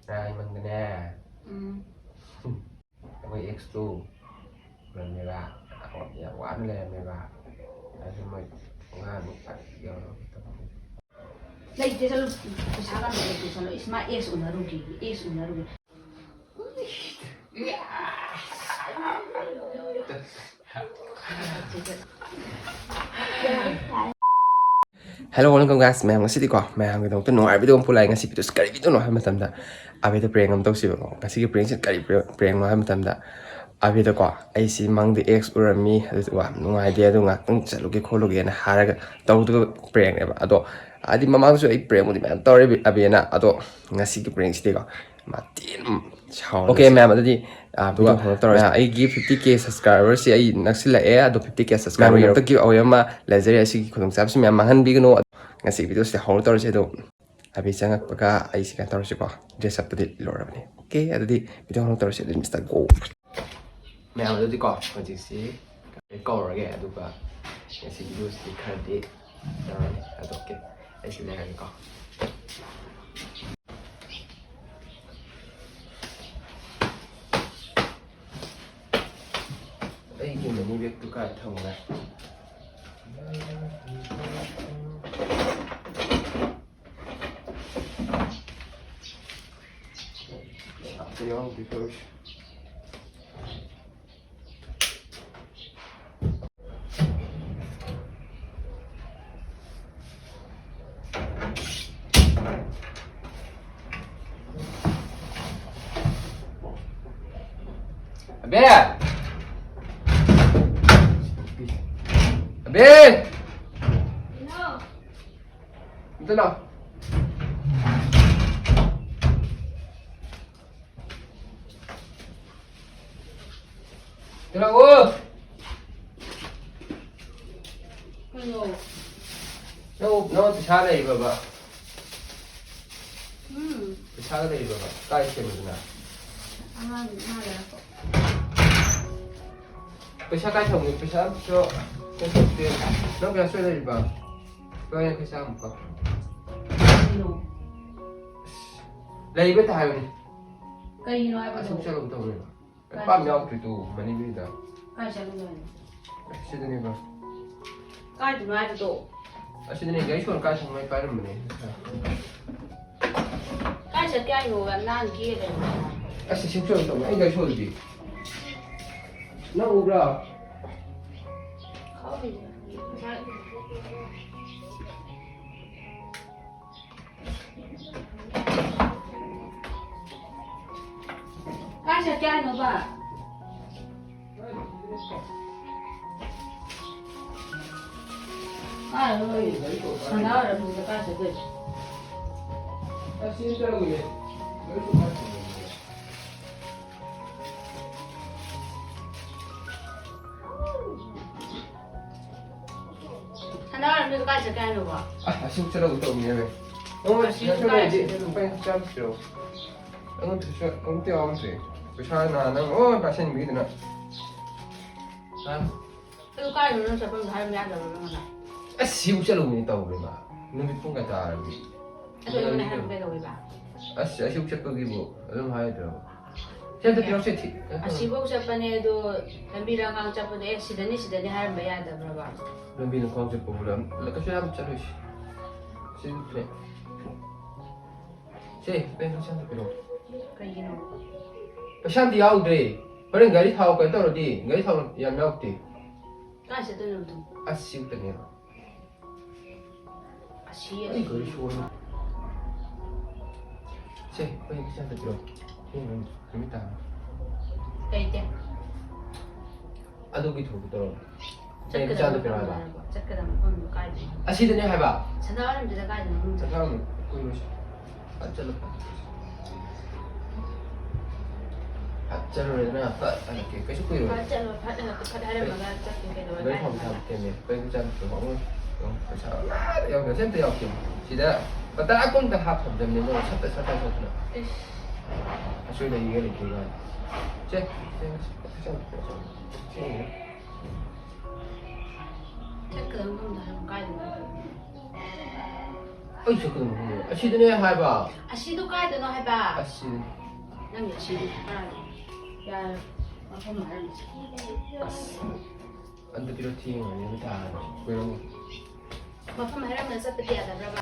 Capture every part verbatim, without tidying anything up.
ꯉꯔꯥꯡ ꯃꯪꯗꯅꯦ꯫ ꯎꯝ꯫ ꯑꯩꯈꯣꯏ ꯑꯦꯛꯁꯇꯨ ꯎꯔꯝꯃꯦꯕ꯫ ꯌꯥꯝ ꯋꯥꯅ ꯂꯩꯔꯝꯃꯦꯕ꯫ ꯑꯗꯨ ꯃꯣꯏ ꯑꯉꯥꯡ ꯌꯧꯔꯒ ꯇꯧꯕꯅꯦ꯫ ꯂꯩꯇꯦ, ꯆꯠꯂꯨ꯫ ꯄꯩꯁꯥꯒ ꯑꯝꯇ ꯂꯩꯇꯦ, ꯆꯠꯂꯨ꯫ ꯏꯁ, ꯃꯥ ꯑꯦꯛꯁ ꯎꯅꯔꯨꯒꯦ, ꯑꯦꯛꯁ ꯎꯅꯔꯨꯒꯦ꯫ Hello, welcome guys. ꯃꯌꯥꯝ, ꯉꯁꯤꯗꯤꯀꯣ, ꯃꯌꯥꯝꯒꯤꯗꯃꯛꯇ ꯅꯨꯡꯉꯥꯏꯕ video ꯑꯃ ꯄꯨꯔꯛꯑꯦ꯫ ꯉꯁꯤ videoꯁꯤ ꯀꯔꯤ videoꯅꯣ ꯍꯥꯏꯕ ꯃꯇꯝꯗ, ꯑꯕꯦꯗ prank ꯑꯃ ꯇꯧꯁꯤꯕꯀꯣ꯫ ꯉꯁꯤꯒꯤ prankꯁꯤ ꯀꯔꯤ prankꯅꯣ ꯍꯥꯏꯕ ꯃꯇꯝꯗ, ꯑꯕꯦꯗꯀꯣ, ꯑꯩꯁꯤ ꯃꯪꯗ ꯑꯦꯛꯁ ꯎꯔꯝꯃꯤ, ꯑꯗꯨꯗꯨꯒ ꯅꯨꯡꯉꯥꯏꯇꯦ, ꯑꯗꯨ ꯉꯥꯛꯇꯪ ꯆꯠꯂꯨꯒꯦ ꯈꯣꯠꯂꯨꯒꯦꯅ ꯍꯥꯏꯔꯒ ꯇꯧꯗꯕ prankꯅꯦꯕ꯫ ꯑꯗꯣ ꯍꯥꯏꯗꯤ ꯃꯃꯥꯡꯁꯨ ꯑꯩ prankꯕꯨꯗꯤ ꯃꯌꯥꯝ ꯇꯧꯔꯦ ꯑꯕꯦꯅ, ꯑꯗꯣ ꯉꯁꯤꯒꯤ prankꯁꯤꯗꯤꯀꯣ, ꯃꯥ ꯊꯤꯅ ꯁꯥꯎꯔꯦ꯫ Okay ꯃꯌꯥꯝ, ꯑꯗꯨꯗꯤ, ꯑ, video ꯍꯧꯅ ꯇꯧꯔꯁꯤ꯫ ꯑ, ꯑꯩꯒꯤ fifty K subscriberꯁꯤ ꯑꯩ ꯅꯛꯁꯤꯜꯂꯛꯑꯦ, ꯑꯗꯣ fifty K subscriber ꯃꯌꯥꯝꯒꯤ ꯍꯟꯗꯛꯀꯤ giveaway ꯑꯃ ꯂꯩꯖꯔꯤ, ꯑꯁꯤꯒꯤ ꯈꯨꯗꯣꯡꯆꯥꯕꯁꯤ ꯃꯌꯥꯝ ꯃꯥꯡꯍꯟꯕꯤꯒꯅꯨ꯫ ꯉꯁꯤ videoꯁꯤ ꯍꯧꯅ ꯇꯧꯔꯁꯤ꯫ ꯑꯗꯣ ꯑꯕꯦ ꯆꯪꯉꯛꯄꯒ ꯑꯩꯁꯤ ꯀꯩꯅꯣ ꯇꯧꯔꯁꯤꯀꯣ, dress upꯄꯨꯗꯤ ꯂꯣꯏꯔꯕꯅꯤ꯫ Okay, ꯑꯗꯨꯗꯤ video ꯍꯧꯅ ꯇꯧꯔꯁꯤ꯫ ꯑꯗꯨꯗꯤ Mister Go꯫ ꯃꯌꯥꯝ, ꯑꯗꯨꯗꯤꯀꯣ, ꯍꯧꯖꯤꯛꯁꯤ ꯀꯧꯔꯒꯦ, ꯑꯗꯨꯒ ꯉꯁꯤ videoꯁꯤ ꯈꯔꯗꯤ ꯇꯧꯔꯅꯤ꯫ ꯑꯗꯣ okay, ꯑꯩꯁꯤ ꯂꯩꯔꯒꯦꯀꯣ꯫ ꯑꯩꯒꯤ money bagꯇꯨ ꯀꯥꯏ ꯊꯝꯒ꯭ꯔꯦ? ꯄꯩꯁꯥ ꯑꯝꯇ ꯌꯥꯎꯗꯦ ꯇꯧꯔꯤꯁꯦ꯫ ꯑꯕꯦ! ꯑꯕꯦ! ꯑꯝꯇ ꯂꯥꯎ꯫ ꯀꯩꯅꯣ? ꯅꯪ, ꯅꯪ ꯄꯩꯁꯥ ꯂꯩꯔꯤꯕꯕ? ꯎꯝ꯫ ꯄꯩꯁꯥꯒ ꯂꯩꯔꯤꯕꯕ? ꯀꯥꯏ ꯊꯦꯡꯕꯗꯨꯅ? ꯑꯉꯥꯡ ꯃꯥ ꯂꯩꯔꯛꯄ꯫ ꯄꯩꯁꯥ ꯀꯥꯏ ꯊꯝꯒꯦ? ꯄꯩꯁꯥ ꯑꯝꯇ ꯀꯩꯅꯣ ꯇꯧꯗꯦ꯫ ꯅꯪ ꯄꯩꯁꯥ ꯁꯣꯏ ꯂꯩꯔꯤꯕ? ꯂꯨꯄꯥ ꯌꯥꯡꯈꯩ ꯆꯥꯝꯃꯀꯣ꯫ ꯀꯩꯅꯣ? ꯑꯁ, ꯂꯩꯕ ꯇ ꯍꯥꯏꯕꯅꯤ꯫ ꯀꯩꯒꯤꯅꯣ ꯍꯥꯏꯕꯗꯣ? ꯑꯁꯨꯛ ꯆꯠꯂꯨꯕ ꯇꯧꯕꯅꯦꯕ꯫ ꯀꯥꯏ ꯄꯥꯝ ꯆꯠꯂꯨꯕ? ꯌꯥꯎꯗ꯭ꯔꯤ ꯇꯨ ꯃꯅꯤꯡꯒꯤꯗ꯫ ꯀꯥꯏ ꯆꯠꯂꯨꯕ ꯍꯥꯏꯅꯣ? ꯑꯦ, ꯁꯤꯗꯅꯦꯕ꯫ ꯀꯥꯏꯗꯅꯣ ꯍꯥꯏꯕꯗꯣ? ꯑꯁꯤꯗꯅꯦ, ꯒꯥꯔꯤ ꯁꯣꯜ ꯀꯥꯏ ꯁꯪ ꯃꯩ ꯄꯥꯏꯔꯝꯕꯅꯦ꯫ ꯀꯥꯏ ꯆꯠꯀꯦ ꯍꯥꯏꯅꯣ? ꯌꯥꯝ ꯅꯥꯟ ꯀꯦ ꯂꯩꯔꯝꯃꯦ꯫ ꯑꯁ, ꯁꯤ ꯁꯣꯜ ꯇꯧꯕ, ꯑꯩ ꯒꯥꯔꯤ ꯁꯣꯜꯗꯤ꯫ ꯅꯪ ꯎꯕ꯭ꯔꯥ? ꯈꯪꯗꯦ꯫ ꯉꯁꯥꯏ ꯀꯥꯏ ꯆꯠꯀꯦ ꯍꯥꯏꯅꯣꯕ? ꯀꯥꯏꯗꯅꯣ ꯁꯅꯥ ꯑꯣꯏꯔꯝꯗ꯭ꯔꯤꯁꯦ ꯀꯥꯏ ꯆꯠꯇꯣꯏꯁꯦ? ꯁꯅꯥ ꯑꯣꯏꯔꯝꯗ꯭ꯔꯤꯁꯦ ꯀꯥꯏ ꯆꯠꯀꯦ ꯍꯥꯏꯅꯣꯕ? ꯑ, ꯑꯁꯤ ꯆꯠꯂꯧꯒꯦ ꯇꯧꯕꯅꯦꯃꯦ꯫ ꯑꯣ, ꯑꯁꯤ ꯅꯪ ꯀꯥꯏ ꯂꯩꯔꯗꯤ ꯆꯠꯇꯣꯏꯅꯣ? ꯂꯨꯄꯥ ꯌꯥꯡꯈꯩ ꯆꯥꯝꯃ ꯄꯤꯔꯛꯑꯣ꯫ ꯑꯩꯉꯣꯟꯗꯁꯨ ꯑꯝꯇ ꯌꯥꯎꯔꯝꯗ꯭ꯔꯦ꯫ ꯄꯩꯁꯥ ꯅꯍꯥꯟ ꯅꯪ ꯂꯣꯏ ꯄꯥꯏꯁꯟꯕꯤꯗꯅ꯫ ꯍꯥ? ꯑꯗꯨ ꯀꯥꯏꯗꯅꯣ ꯅꯪ ꯆꯠꯐꯝꯗꯣ ꯍꯥꯏꯕ ꯌꯥꯗꯕ꯭ꯔꯣ ꯅꯪꯉꯣꯟꯗ? ꯑꯁ, ꯁꯤꯕꯨ ꯆꯠꯂꯨꯕꯅꯤ ꯇꯧꯔꯦꯕ꯫ ꯅꯨꯃꯤꯠ ꯄꯨꯡ ꯀꯌꯥ ꯇꯥꯔꯒꯦ? ꯑꯗꯨ ꯑꯩꯉꯣꯟꯗ ꯍꯥꯏꯔꯛꯄ ꯀꯩꯗꯧꯋꯦꯕ? ꯑꯁ, ꯑꯁꯤꯕꯨ ꯆꯠꯄꯒꯤꯕꯨ ꯑꯗꯨꯝ ꯍꯥꯏꯗ꯭ꯔꯣ? ꯁꯤ ꯑꯝꯇ ꯄꯤꯔꯛꯁꯦ, ꯊꯤ-, ꯑꯁꯤꯐꯧ ꯆꯠꯄꯅꯦ ꯑꯗꯣ ꯂꯝꯕꯤꯗ ꯑꯉꯥꯡ ꯆꯠꯄꯗꯣ, "ꯑꯦ, ꯁꯤꯗꯅꯤ, ꯁꯤꯗꯅꯤ" ꯍꯥꯏꯔꯝꯕ ꯌꯥꯗꯕ꯭ꯔꯕ? ꯂꯝꯕꯤꯗ ꯈꯣꯡ ꯆꯠꯄꯕꯨ ꯂꯝ-, ꯀꯩꯁꯨ ꯌꯥꯝ ꯆꯠꯂꯣꯏꯁꯤ꯫ ꯁꯤ ꯂꯩ꯫ ꯁꯦ, ꯄꯩꯁꯥ ꯑꯝꯇ ꯄꯤꯔꯛꯑꯣ꯫ ꯀꯩꯒꯤꯅꯣ? ꯄꯩꯁꯥ ꯑꯝꯇ ꯌꯥꯎꯗ꯭ꯔꯦ꯫ ꯍꯣꯔꯦꯟ ꯒꯥꯔꯤ ꯊꯥꯎ ꯀꯩꯅꯣ ꯇꯧꯔꯗꯤ, ꯒꯥꯔꯤ ꯊꯥꯎ ꯌꯥꯝ ꯌꯥꯎꯗꯦ꯫ ꯀꯥꯏ ꯆꯠꯇꯣꯏꯅꯣ ꯑꯗꯨꯝ? ꯑꯁ, ꯁꯤ ꯈꯛꯇꯅꯦꯕ꯫ ꯑꯁꯤ ꯑꯩ ꯑꯁꯤ꯫ ꯒꯥꯔꯤ ꯁꯣꯜꯂꯦ꯫ ꯁꯦ, ꯑꯩꯈꯣꯏ ꯄꯩꯁꯥ ꯑꯝꯇ ꯄꯤꯔꯛꯑꯣ꯫ ꯊꯦꯡꯉꯅꯤ, ꯅꯨꯃꯤꯠ ꯇꯥꯔꯅꯤ꯫ ꯂꯩꯇꯦ꯫ ꯑꯗꯨꯒꯤ ꯊꯣꯛꯄ ꯇꯧꯔꯣ꯫ ꯁꯦ, ꯄꯩꯁꯥ ꯑꯝꯇ ꯄꯤꯔꯛꯑꯣ ꯍꯥꯏꯕ꯫ ꯆꯠꯀꯗꯕ ꯃꯐꯝꯗꯣ ꯀꯥꯏꯗꯅꯣ? ꯑꯁꯤꯗꯅꯦ ꯍꯥꯏꯕ꯫ ꯁꯅꯥ ꯑꯣꯏꯔꯝꯗ꯭ꯔꯤꯗ ꯀꯥꯏꯗꯅꯣ ꯈꯪꯗꯦ꯫ ꯁꯅꯥ ꯑꯣꯏꯔꯝ-, ꯀꯨꯏꯔꯣꯏ ꯁꯦ꯫ ꯐꯠ ꯆꯠꯂꯣ꯫ ꯐꯠ ꯆꯠꯂꯨꯔꯦꯗꯅ, ꯐꯠ ꯍꯜꯂꯛꯀꯦ꯫ ꯀꯩꯁꯨ ꯀꯨꯏꯔꯣꯏ꯫ ꯐꯠ ꯆꯠꯂꯣ, ꯐꯠ ꯍꯜꯂꯛꯀꯦ, ꯐꯠ ꯍꯥꯏꯔꯝꯃꯒ ꯆꯠꯀꯦ ꯀꯩꯗꯧꯔꯒꯦ? ꯒꯥꯔꯤ ꯊꯥꯎ ꯊꯥꯕ ꯀꯦꯝꯃꯦ꯫ ꯀꯩ ꯆꯥ ꯄꯤꯊꯣꯛꯑꯣ? ꯑꯃꯨꯛ ꯌꯦꯡꯉꯣ, ꯄꯩꯁꯥ ꯑꯃꯠꯇ ꯌꯥꯎꯗꯦ꯫ ꯁꯤ ꯑꯝꯇ ꯌꯥꯎꯗꯦ꯫ ꯁꯤꯗ ꯂꯨꯄꯥ ꯇꯔꯥ ꯀꯨꯟꯇ ꯍꯥꯞꯈ꯭ꯔꯕꯅꯦ, ꯃꯣꯏ ꯁꯠꯇ ꯁꯠꯇ ꯁꯠꯇꯅ꯫ ꯏꯁ꯫ ꯑꯁꯣꯏ ꯂꯩꯒꯦ ꯂꯩꯇꯦ ꯀꯥꯏꯅ꯫ ꯁꯦ, ꯁꯦ, ꯁꯦ, ꯁꯦ, ꯁꯦ꯫ ꯆꯠꯀꯗꯕ ꯃꯐꯝꯗꯣ ꯍꯥꯏꯔꯣ, ꯀꯥꯏꯗꯅꯣ? ꯑꯩ ꯆꯠꯀꯗꯕ ꯃꯐꯝꯗꯣ ꯑꯁꯤꯗꯅꯦ ꯍꯥꯏꯕ꯫ ꯑꯁꯤꯗꯣ ꯀꯥꯏꯗꯅꯣ ꯍꯥꯏꯕ? ꯑꯁꯤꯗꯅꯦ꯫ ꯅꯪꯒꯤ ꯑꯁꯤꯗꯤ ꯀꯥꯏꯗꯅꯣ? ꯌꯥꯔꯦ꯫ ꯃꯐꯝ ꯍꯥꯏꯔꯝꯃꯤꯁꯦ꯫ ꯑꯁ꯫ ꯑꯝꯇ ꯄꯤꯔꯣ, ꯊꯦꯡꯉꯕꯅꯤ, ꯅꯨꯃꯤꯠ ꯇꯥꯔꯅꯤ꯫ ꯀꯨꯏꯔꯝꯃꯣꯏ꯫ ꯃꯐꯝ ꯍꯥꯏꯔꯝꯕꯗ ꯆꯠꯄꯗꯤ ꯌꯥꯗꯕ꯭ꯔꯕ?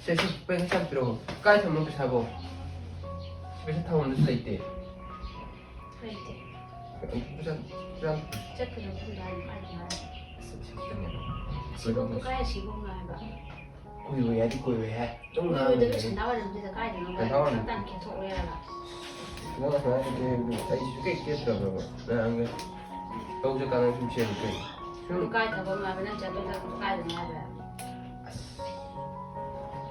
ꯁꯦ, ꯁꯦ, ꯄꯩꯁꯥ ꯆꯥꯝ ꯄꯤꯔꯛꯑꯣ꯫ ꯀꯥꯏ ꯊꯝꯃꯣ ꯄꯩꯁꯥꯕꯣ? ꯁꯤ ꯄꯩꯁꯥ ꯊꯝꯐꯝꯗꯁꯨ ꯂꯩꯇꯦ꯫ ꯂꯩꯇꯦ꯫ ꯄꯩꯁꯥ, ꯄꯩꯁꯥ꯫ ꯆꯠꯀꯗꯕ ꯃꯐꯝꯗꯣ ꯍꯥꯏꯔꯣ, ꯀꯥꯏꯗꯅꯣ ꯍꯥꯏꯔꯣ? ꯑꯁ, ꯄꯩꯁꯥ ꯈꯤꯇꯪꯅꯦ꯫ ꯑꯁꯤꯐꯥꯎꯗꯣ ꯀꯥꯏ ꯑꯁꯤꯐꯥꯎꯅꯣ ꯍꯥꯏꯕ? ꯀꯨꯏꯔꯣꯏ ꯍꯥꯏꯗꯤ ꯀꯨꯏꯔꯣꯏ ꯍꯥꯏ꯫ ꯁꯨꯝ ꯀꯨꯏꯔꯣꯏꯗꯕ ꯉꯥꯡꯉꯤꯅꯦ꯫ ꯁꯟꯗꯥ ꯑꯣꯏꯔꯝꯗꯨꯗ ꯀꯥꯏꯗꯅꯣ ꯁꯟꯗꯥ ꯑꯣꯏꯔꯝ-꯫ ꯈꯤꯇꯪ ꯈꯦꯠꯊꯣꯛꯑꯣ ꯌꯥꯔꯕ? ꯅꯪ ꯑꯁꯨꯃꯥꯏꯅ ꯍꯥꯏꯔꯗꯤ ꯑꯩꯁꯨ ꯁꯨꯡꯀꯦ ꯀꯦꯠꯇ꯭ꯔꯕ꯭ꯔꯕ? ꯅꯍꯥꯟꯒ ꯂꯧ ꯆꯠꯀꯥꯟꯗ ꯁꯨꯝ ꯁꯦꯝꯃꯤ ꯀꯩꯅꯣ? ꯁꯨꯝ ꯑꯗꯨ ꯀꯥꯏ ꯊꯕꯛꯅꯣ ꯍꯥꯏꯕ? ꯅꯪ ꯆꯠꯄꯩ ꯊꯕꯛꯇꯣ ꯀꯥꯏꯗꯅꯣ ꯍꯥꯏꯕ? ꯑꯁ꯫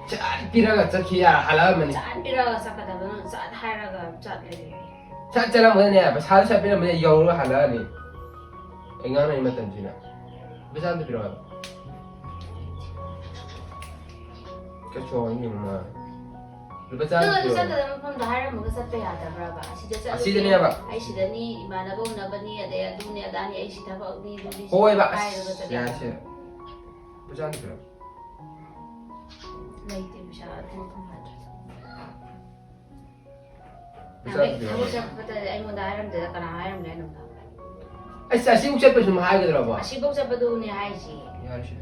ꯆꯠ ꯄꯤꯔꯒ ꯆꯠꯈꯤ ꯌꯥ ꯍꯜꯂꯛꯑꯝꯃꯅꯤ꯫ ꯆꯠ ꯄꯤꯔꯒ ꯆꯠꯀꯗꯕ ꯅꯪ ꯆꯠ ꯍꯥꯏꯔꯒ ꯆꯠꯂꯦ꯫ ꯆꯠ ꯆꯠꯂꯝꯒꯅꯤ ꯄꯩꯁꯥꯗꯣ ꯆꯠ ꯄꯤꯔꯝꯕꯅꯤ ꯌꯧꯔꯒ ꯍꯜꯂꯛꯑꯅꯤ꯫ ꯑꯩ ꯉꯥꯡꯅꯔꯤ ꯃꯇꯝꯁꯤꯅ꯫ ꯄꯩꯁꯥ ꯑꯝꯇ ꯄꯤꯔꯛꯑꯣ ꯍꯥꯏꯕ꯫ ꯀꯩꯁꯨ ꯍꯥꯏꯅꯤꯡꯉꯨ ꯃꯥ꯫ ꯂꯨꯄꯥ ꯆꯥꯝꯃ ꯅꯪ ꯑꯗꯨ ꯄꯤꯔꯛꯑꯣ꯫ ꯆꯠꯀꯗꯕ ꯃꯐꯝꯗꯣ ꯍꯥꯏꯔꯝꯃꯒ ꯆꯠꯄ ꯌꯥꯗꯕ꯭ꯔꯕ? ꯑꯁꯤꯗ ꯆꯠꯂꯨꯒꯦ, ꯑꯁꯤꯗꯅꯦꯕ꯫ ꯑꯩ ꯁꯤꯗꯅꯤ, ꯏꯃꯥꯟꯅꯕ ꯎꯅꯕꯅꯤ, ꯑꯗꯩ ꯑꯗꯨꯅꯤ ꯑꯗꯥꯅꯤ, ꯑꯩ ꯁꯤ ꯊꯕꯛꯅꯤ, ꯑꯗꯨꯅꯤ ꯁꯤ ꯍꯣꯏꯕ, ꯍꯥꯏꯔꯒ ꯑꯁ, ꯆꯠ ꯌꯥꯔꯦ ꯌꯥꯗꯕ꯭ꯔꯥ? ꯁꯦ꯫ ꯂꯨꯄꯥ ꯆꯥꯝꯃ ꯄꯤꯔꯛꯑꯣ꯫ ꯂꯩꯇꯦ ꯄꯩꯁꯥ ꯑꯗꯨ ꯃꯐꯝ ꯍꯥꯏꯗ꯭ꯔꯁꯨ꯫ ꯄꯩꯁꯥ ꯅꯍꯥꯟꯒꯩ ꯊꯕꯛ ꯄꯤꯔꯛꯑꯣ꯫ ꯆꯠꯄꯗ ꯑꯩꯉꯣꯟꯗ ꯍꯥꯏꯔꯝꯗꯦꯗ ꯀꯅꯥ ꯍꯥꯏꯔꯝꯒꯦ ꯍꯥꯏꯅꯣ? ꯑꯁ, ꯑꯁꯤꯕꯨꯛ ꯆꯠꯄꯁꯨ ꯑꯗꯨꯝ ꯍꯥꯏꯒꯗ꯭ꯔꯕ? ꯑꯁꯤꯐꯧ ꯆꯠꯄꯗꯨꯅꯦ ꯍꯥꯏꯁꯦ꯫ ꯌꯥꯔꯦ ꯁꯦ꯫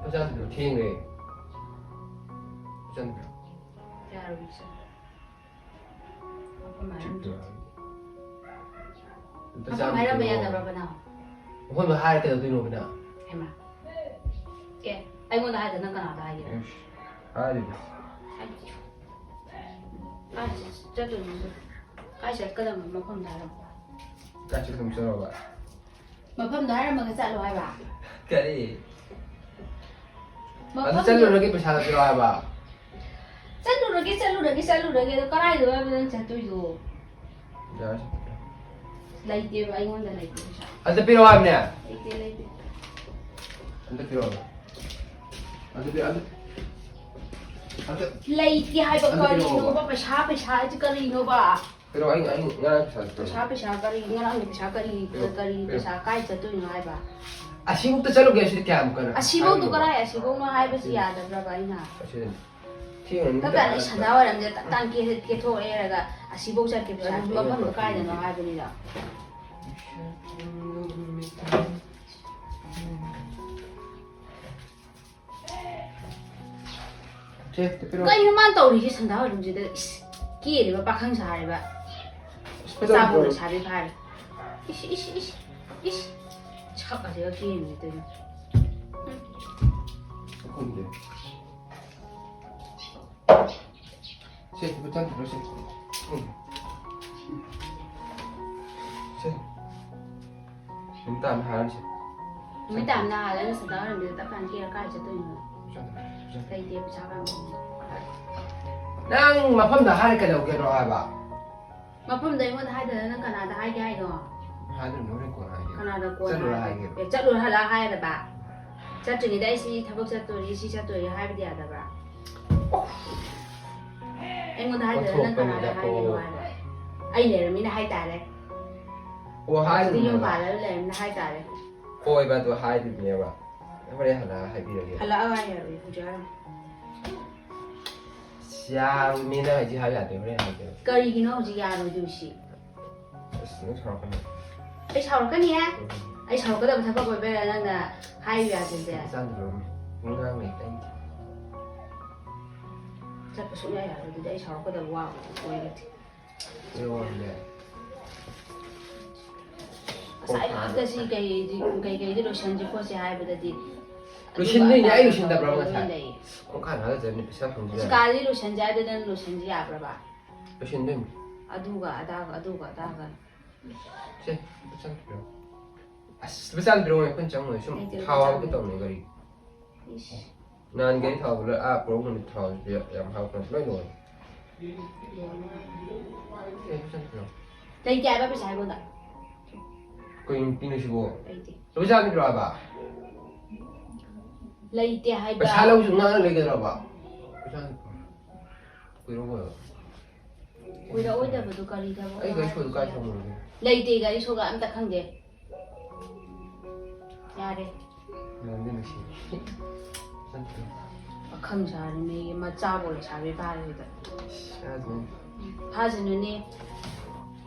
ꯄꯩꯁꯥ ꯄꯤꯔꯛꯑꯣ, ꯊꯦꯡꯉꯦ꯫ ꯄꯩꯁꯥ ꯄꯤꯔꯛꯑꯣ꯫ ꯌꯥꯔꯣꯏ ꯆꯠꯄ꯫ ꯃꯐꯝ ꯍꯥꯏꯔꯝꯗ꯭ꯔꯗꯤ꯫ ꯂꯨꯄꯥ ꯃꯐꯝ ꯆꯥꯝꯃ ꯍꯥꯏꯔꯝꯕ ꯄꯤꯔꯛꯑꯣ꯫ ꯌꯥꯗꯕ꯭ꯔꯕ ꯅꯪ? ꯃꯐꯝꯗꯣ ꯍꯥꯏꯔ ꯀꯩꯗꯧꯗꯣꯏꯅꯣꯕ ꯅꯪ? ꯍꯩꯃꯥ꯫ ꯑꯦ, ꯑꯩꯉꯣꯟꯗ ꯍꯥꯏꯗ ꯅꯪ ꯀꯅꯥꯗ ꯍꯥꯏꯒꯦ? ꯏꯁ, ꯍꯥꯏꯔꯤꯕ꯫ ꯍꯥꯏꯗꯤ꯫ ꯀꯥꯏ ꯆꯠ-, ꯆꯠꯇꯣꯏꯅꯣ? ꯀꯥꯏ ꯆꯠꯀꯗꯕꯅꯣ ꯃꯐꯝꯗꯣ ꯍꯥꯏꯔꯝꯃꯣ꯫ ꯀꯥꯏ ꯆꯠꯀꯗꯕꯅꯣ ꯆꯠꯂꯣꯕ꯫ ꯃꯐꯝꯗꯣ ꯍꯥꯏꯔꯝꯃꯒ ꯆꯠꯂꯣ ꯍꯥꯏꯕ? ꯀꯔꯤ? ꯑꯗꯨ ꯃꯐꯝꯗꯣ ꯆꯠꯂꯨꯔꯒꯦ ꯄꯩꯁꯥꯗꯣ ꯄꯤꯔꯛꯑꯣ ꯍꯥꯏꯕ? ꯆꯠꯂꯨꯔꯒꯦ, ꯆꯠꯂꯨꯔꯒꯦ, ꯆꯠꯂꯨꯔꯒꯦ, ꯑꯗꯣ ꯀꯗꯥꯏꯗꯅꯣ ꯍꯥꯏꯕ ꯅꯪ ꯆꯠꯇꯣꯏꯗꯣ? ꯌꯥꯔꯦ꯫ ꯂꯩꯇꯦꯕ, ꯑꯩꯉꯣꯟꯗ ꯂꯩꯇꯦ ꯄꯩꯁꯥ꯫ ꯑꯝꯇ ꯄꯤꯔꯛꯑꯣ ꯍꯥꯏꯕꯅꯦ꯫ ꯂꯩꯇꯦ, ꯂꯩꯇꯦ꯫ ꯑꯝꯇ ꯄꯤꯔꯛꯑꯣ꯫ ꯑꯝꯇ ꯄꯤꯔꯛꯑꯣ, ꯑꯝꯇ꯫ ꯑꯝꯇ꯫ ꯂꯩꯇꯦ ꯍꯥꯏꯕ ꯑꯝꯇ ꯄꯤꯔꯛꯑꯣꯕ꯫ ꯀꯔꯤꯅꯣꯕ? ꯄꯩꯁꯥ, ꯄꯩꯁꯥ ꯍꯥꯏꯁꯦ ꯀꯔꯤꯅꯣꯕ? ꯄꯤꯔꯛꯑꯣ, ꯑꯩ, ꯑꯩ ꯉꯔꯥꯡ ꯄꯩꯁꯥ ꯄꯤꯔꯛꯑꯣ꯫ ꯄꯩꯁꯥ, ꯄꯩꯁꯥ ꯀꯔꯤ? ꯉꯔꯥꯡꯒꯤ ꯄꯩꯁꯥ ꯀꯔꯤ? ꯄꯤꯔꯛꯑꯣ, ꯀꯔꯤ ꯄꯤꯔꯛꯑꯣ꯫ ꯄꯩꯁꯥ ꯀꯥꯏ ꯆꯠꯇꯣꯏꯅꯣ ꯍꯥꯏꯕ? ꯑꯁꯤꯕꯨꯛꯇ ꯆꯠꯂꯨꯒꯦ ꯁꯤꯗꯤ ꯀꯌꯥꯝ ꯀꯟꯅ ꯑꯁꯤꯐꯧꯗꯨ ꯍꯥꯏꯔꯤꯅꯣꯕ? ꯀꯔꯥꯏ ꯑꯁꯤꯐꯧꯅꯣ ꯍꯥꯏꯕꯁꯤ ꯌꯥꯗꯕ꯭ꯔꯕ ꯑꯩꯅ? ꯑꯁꯤꯗꯅꯤ꯫ ꯊꯦꯡꯉꯅꯤ ꯀꯔꯝ ꯀꯥꯟꯗ ꯑꯩ ꯁꯟꯗꯥ ꯋꯥꯏꯔꯝꯁꯦ ꯇꯞ ꯇꯥꯡ ꯀꯦ- ꯀꯦꯊꯣꯛꯑꯦꯔꯒ ꯑꯁꯤꯐꯧ ꯆꯠꯀꯦ ꯄꯩꯁꯥ ꯃꯐꯝꯗꯣ ꯀꯥꯏꯗꯅꯣ ꯍꯥꯏꯕꯅꯤꯗ꯫ ꯁꯦ, ꯄꯤꯔꯛꯑꯣ꯫ ꯀꯩꯅꯣ ꯃꯥꯅ ꯇꯧꯔꯤꯁꯦ ꯁꯟꯗꯥ ꯋꯥꯏꯔꯝꯁꯤꯗ? ꯏꯁ, ꯀꯦꯔꯤꯕ ꯄꯥꯈꯪ ꯁꯥꯔꯤꯕ꯫ ꯑꯁ, ꯐꯖꯅ ꯆꯥꯕ ꯇꯧꯔꯦ꯫ ꯂꯩꯁꯥꯕꯤ ꯐꯥꯔꯦ꯫ ꯏꯁ ꯏꯁ ꯏꯁ ꯏꯁ꯫ ꯁꯛ ꯑꯁꯤꯒ ꯀꯦꯔꯤꯁꯦ ꯇꯧꯔꯤꯁꯦ꯫ ꯈꯪꯗꯦ꯫ ꯁꯦ, ꯂꯨꯄꯥ ꯆꯥꯝ ꯄꯤꯔꯛꯑꯣ, ꯁꯦ꯫ ꯎꯝ꯫ ꯁꯦ꯫ ꯅꯨꯃꯤꯠ ꯇꯥꯕꯅ ꯍꯥꯜꯂꯅꯤ, ꯁꯦ꯫ ꯅꯨꯃꯤꯠ ꯇꯥꯕꯅ ꯍꯥꯜꯂꯅꯤ, ꯁꯟꯗꯥ ꯋꯥꯏꯔꯝꯁꯤꯗ ꯇꯞ ꯇꯥꯅ ꯀꯦꯔ ꯀꯥꯏ ꯆꯠꯇꯣꯏꯅꯣ? ꯄꯩꯁꯥꯗꯣ, ꯄꯩꯁꯥꯗꯣ꯫ ꯂꯩꯇꯦ ꯄꯩꯁꯥ ꯀꯥꯏꯗꯅꯣ? ꯅꯪ ꯃꯐꯝꯗ ꯍꯥꯏꯔ ꯀꯩꯗꯧꯒꯦꯅꯣ ꯍꯥꯏꯕ? ꯃꯐꯝꯗ ꯑꯩꯉꯣꯟꯗ ꯍꯥꯏꯗꯅ ꯅꯪ ꯀꯅꯥꯗ ꯍꯥꯏꯒꯦ ꯍꯥꯏꯅꯣ? ꯍꯥꯏꯗꯣꯏꯅꯣ ꯍꯣꯔꯦꯟ ꯀꯣꯟꯅ ꯍꯥꯏꯒꯦ꯫ ꯀꯅꯥꯗ ꯀꯣꯟꯅ ꯆꯠꯂꯨꯔ ꯍꯥꯏꯒꯦ? ꯍꯥꯏꯒꯦ꯫ ꯑꯦ, ꯆꯠꯂꯨꯔ ꯍꯜꯂꯛꯑ ꯍꯥꯏꯔꯕ? ꯆꯠꯇ꯭ꯔꯤꯉꯩꯗ ꯑꯩ ꯁꯤ ꯊꯕꯛ ꯆꯠꯇꯣꯔꯤ, ꯁꯤ ꯆꯠꯇꯣꯔꯤ ꯍꯥꯏꯕꯗꯤ ꯌꯥꯗꯕ꯭ꯔꯥ? ꯑꯩꯉꯣꯟꯗ ꯍꯥꯏꯗꯅ ꯅꯪ ꯀꯅꯥꯗ ꯑꯣꯟꯊꯣꯛꯄꯅꯤꯗꯀꯣ꯫ ꯍꯥꯏꯒꯦꯅꯣ ꯍꯥꯏꯕ? ꯑꯩ ꯂꯩꯔꯝꯃꯤꯅ ꯍꯥꯏꯇꯥꯔꯦ꯫ ꯑꯣ, ꯍꯧꯖꯤꯛꯇꯤ ꯌꯨꯝ ꯍꯥꯏꯔꯤꯅꯦꯕ꯫ ꯄꯥꯜꯂꯒ ꯂꯩꯔꯝꯃꯤꯅ ꯍꯥꯏꯇꯥꯔꯦ꯫ ꯍꯣꯏꯕ, ꯑꯗꯨ ꯍꯥꯏꯔꯤꯕꯅꯦꯕ꯫ ꯍꯣꯔꯦꯟ ꯍꯜꯂꯛꯑ ꯍꯥꯏꯕꯤꯔꯒꯦ꯫ ꯍꯜꯂꯛꯑꯒ ꯍꯥꯏꯔꯣꯏ ꯍꯧꯖꯤꯛ ꯍꯥꯏꯔꯣ꯫ ꯌꯥꯔꯣꯏꯃꯤ, ꯅꯪ ꯍꯧꯖꯤꯛ ꯍꯥꯏꯕ ꯌꯥꯗꯦ, ꯍꯣꯔꯦꯟ ꯍꯥꯏꯒꯦ꯫ ꯀꯔꯤꯒꯤꯅꯣ ꯍꯧꯖꯤꯛ ꯌꯥꯔꯣꯏꯗꯣꯏꯁꯤ? ꯑꯁ, ꯅꯪ ꯁꯥꯎꯔꯛꯀꯅꯤ꯫ ꯑꯩ ꯁꯥꯎꯔꯛꯀꯅꯤꯌꯦ꯫ ꯎꯝ꯫ ꯑꯩ ꯁꯥꯎꯔꯛꯀꯗꯕ ꯊꯕꯛ ꯑꯣꯏꯕꯩꯔꯥ ꯅꯪꯅ ꯍꯥꯏꯌꯨ ꯌꯥꯗ꯭ꯔꯤꯁꯦ? ꯆꯥꯟꯗ꯭ꯔꯣꯃꯤ꯫ ꯉꯥꯡ ꯂꯩ, ꯇꯥꯏ꯫ ꯆꯠꯄ ꯁꯨꯡꯌꯥ ꯌꯥꯔꯣꯏ ꯑꯗꯨꯗꯤ ꯑꯩ ꯁꯥꯎꯔꯛꯀꯗꯕ ꯋꯥ ꯑꯣꯏꯔꯗꯤ꯫ ꯏꯔꯣꯜꯂꯦ꯫ ꯉꯁꯥꯏ ꯉꯥꯛꯇ ꯁꯤ ꯀꯩ ꯀꯩꯀꯩꯗꯤ ꯂꯣꯏꯁꯟꯁꯤ ꯈꯣꯠꯁꯤ ꯍꯥꯏꯕꯗꯗꯤ ꯂꯣꯏꯁꯤꯟꯗꯣꯏꯅꯦ, ꯑꯩ ꯑꯗꯨ ꯂꯣꯏꯁꯤꯟꯗꯕ꯭ꯔꯣ ꯑꯗꯥ ꯉꯁꯥꯏ? ꯂꯩ꯫ ꯈꯣꯡꯈꯥꯡ ꯍꯥꯒꯠꯆꯕꯅꯤ, ꯄꯩꯁꯥ ꯐꯪꯗ꯭ꯔꯦ꯫ ꯍꯧꯖꯤꯛꯀꯥꯟꯗꯤ ꯂꯣꯏꯁꯟꯁꯦ ꯍꯥꯏꯗꯨꯗ ꯅꯪ ꯂꯣꯏꯁꯟꯁꯦ ꯌꯥꯕ꯭ꯔꯕ? ꯂꯣꯏꯁꯤꯟꯗꯣꯏꯅꯤ꯫ ꯑꯗꯨꯒ ꯑꯗꯥꯒ ꯑꯗꯨꯒ ꯑꯗꯥꯒ꯫ ꯁꯦ, ꯂꯨꯄꯥ ꯆꯥꯝ ꯄꯤꯔꯛꯑꯣ꯫ ꯑꯁ, ꯂꯨꯄꯥ ꯆꯥꯝ ꯄꯤꯔꯛꯑꯣ, ꯑꯩꯈꯣꯏꯅ ꯆꯪꯉꯣꯏ꯫ ꯁꯨꯝ ꯂꯩꯇꯦ, ꯊꯥꯎ ꯂꯨꯄꯥ ꯍꯥꯞꯀꯦ ꯆꯥꯝ ꯇꯧꯅꯤ ꯒꯥꯔꯤ꯫ ꯏꯁ꯫ ꯅꯍꯥꯟ ꯒꯥꯔꯤ ꯊꯥꯎ ꯂꯣꯏ, ꯑꯥ, ꯄꯨꯔꯛ ꯅꯨꯃꯤꯠ ꯊꯥꯎ ꯌꯥꯝ ꯍꯥꯞꯄ ꯂꯣꯏ ꯂꯣꯏꯔꯦ꯫ ꯁꯦ, ꯂꯨꯄꯥ ꯆꯥꯝ ꯄꯤꯔꯛꯑꯣ꯫ ꯂꯩꯇꯦ ꯍꯥꯏꯕ ꯄꯩꯁꯥ ꯑꯩꯉꯣꯟꯗ꯫ ꯀꯩꯅꯣ ꯅꯨꯄꯤꯅꯣ ꯁꯤꯕꯣ? ꯂꯩꯇꯦ꯫ ꯂꯨꯄꯥ ꯆꯥꯝ ꯄꯤꯔꯛꯑꯣ ꯍꯥꯏꯕ? ꯂꯩꯇꯦ ꯍꯥꯏꯕ꯫ ꯄꯩꯁꯥ ꯂꯧꯁꯨ ꯉꯥꯡꯉ ꯂꯩꯒꯗ꯭ꯔꯕ? ꯄꯩꯁꯥ ꯀꯨꯏꯔꯛꯑꯣ꯫ ꯀꯨꯏꯔꯛꯑꯣꯏꯗꯕꯗꯣ ꯀꯔꯤ ꯊꯕꯛ? ꯑꯩ ꯒꯥꯔꯤ ꯁꯣꯗꯨ ꯀꯥꯏ ꯊꯝꯃꯨꯔꯒꯦ? ꯂꯩꯇꯦ, ꯒꯥꯔꯤ ꯁꯣꯒ ꯑꯝꯇ ꯈꯪꯗꯦ꯫ ꯌꯥꯔꯦ꯫ ꯅꯪꯗꯤ ꯅꯨꯡꯁꯤ꯫ ꯄꯥꯈꯪ ꯁꯥꯔꯤꯅꯦ, ꯃꯆꯥꯕꯨ ꯂꯩꯁꯥꯕꯤ ꯐꯥꯔꯤꯗ꯫ ꯌꯥꯗ꯭ꯔꯦ꯫ ꯐꯥꯁꯅꯨꯅꯦ꯫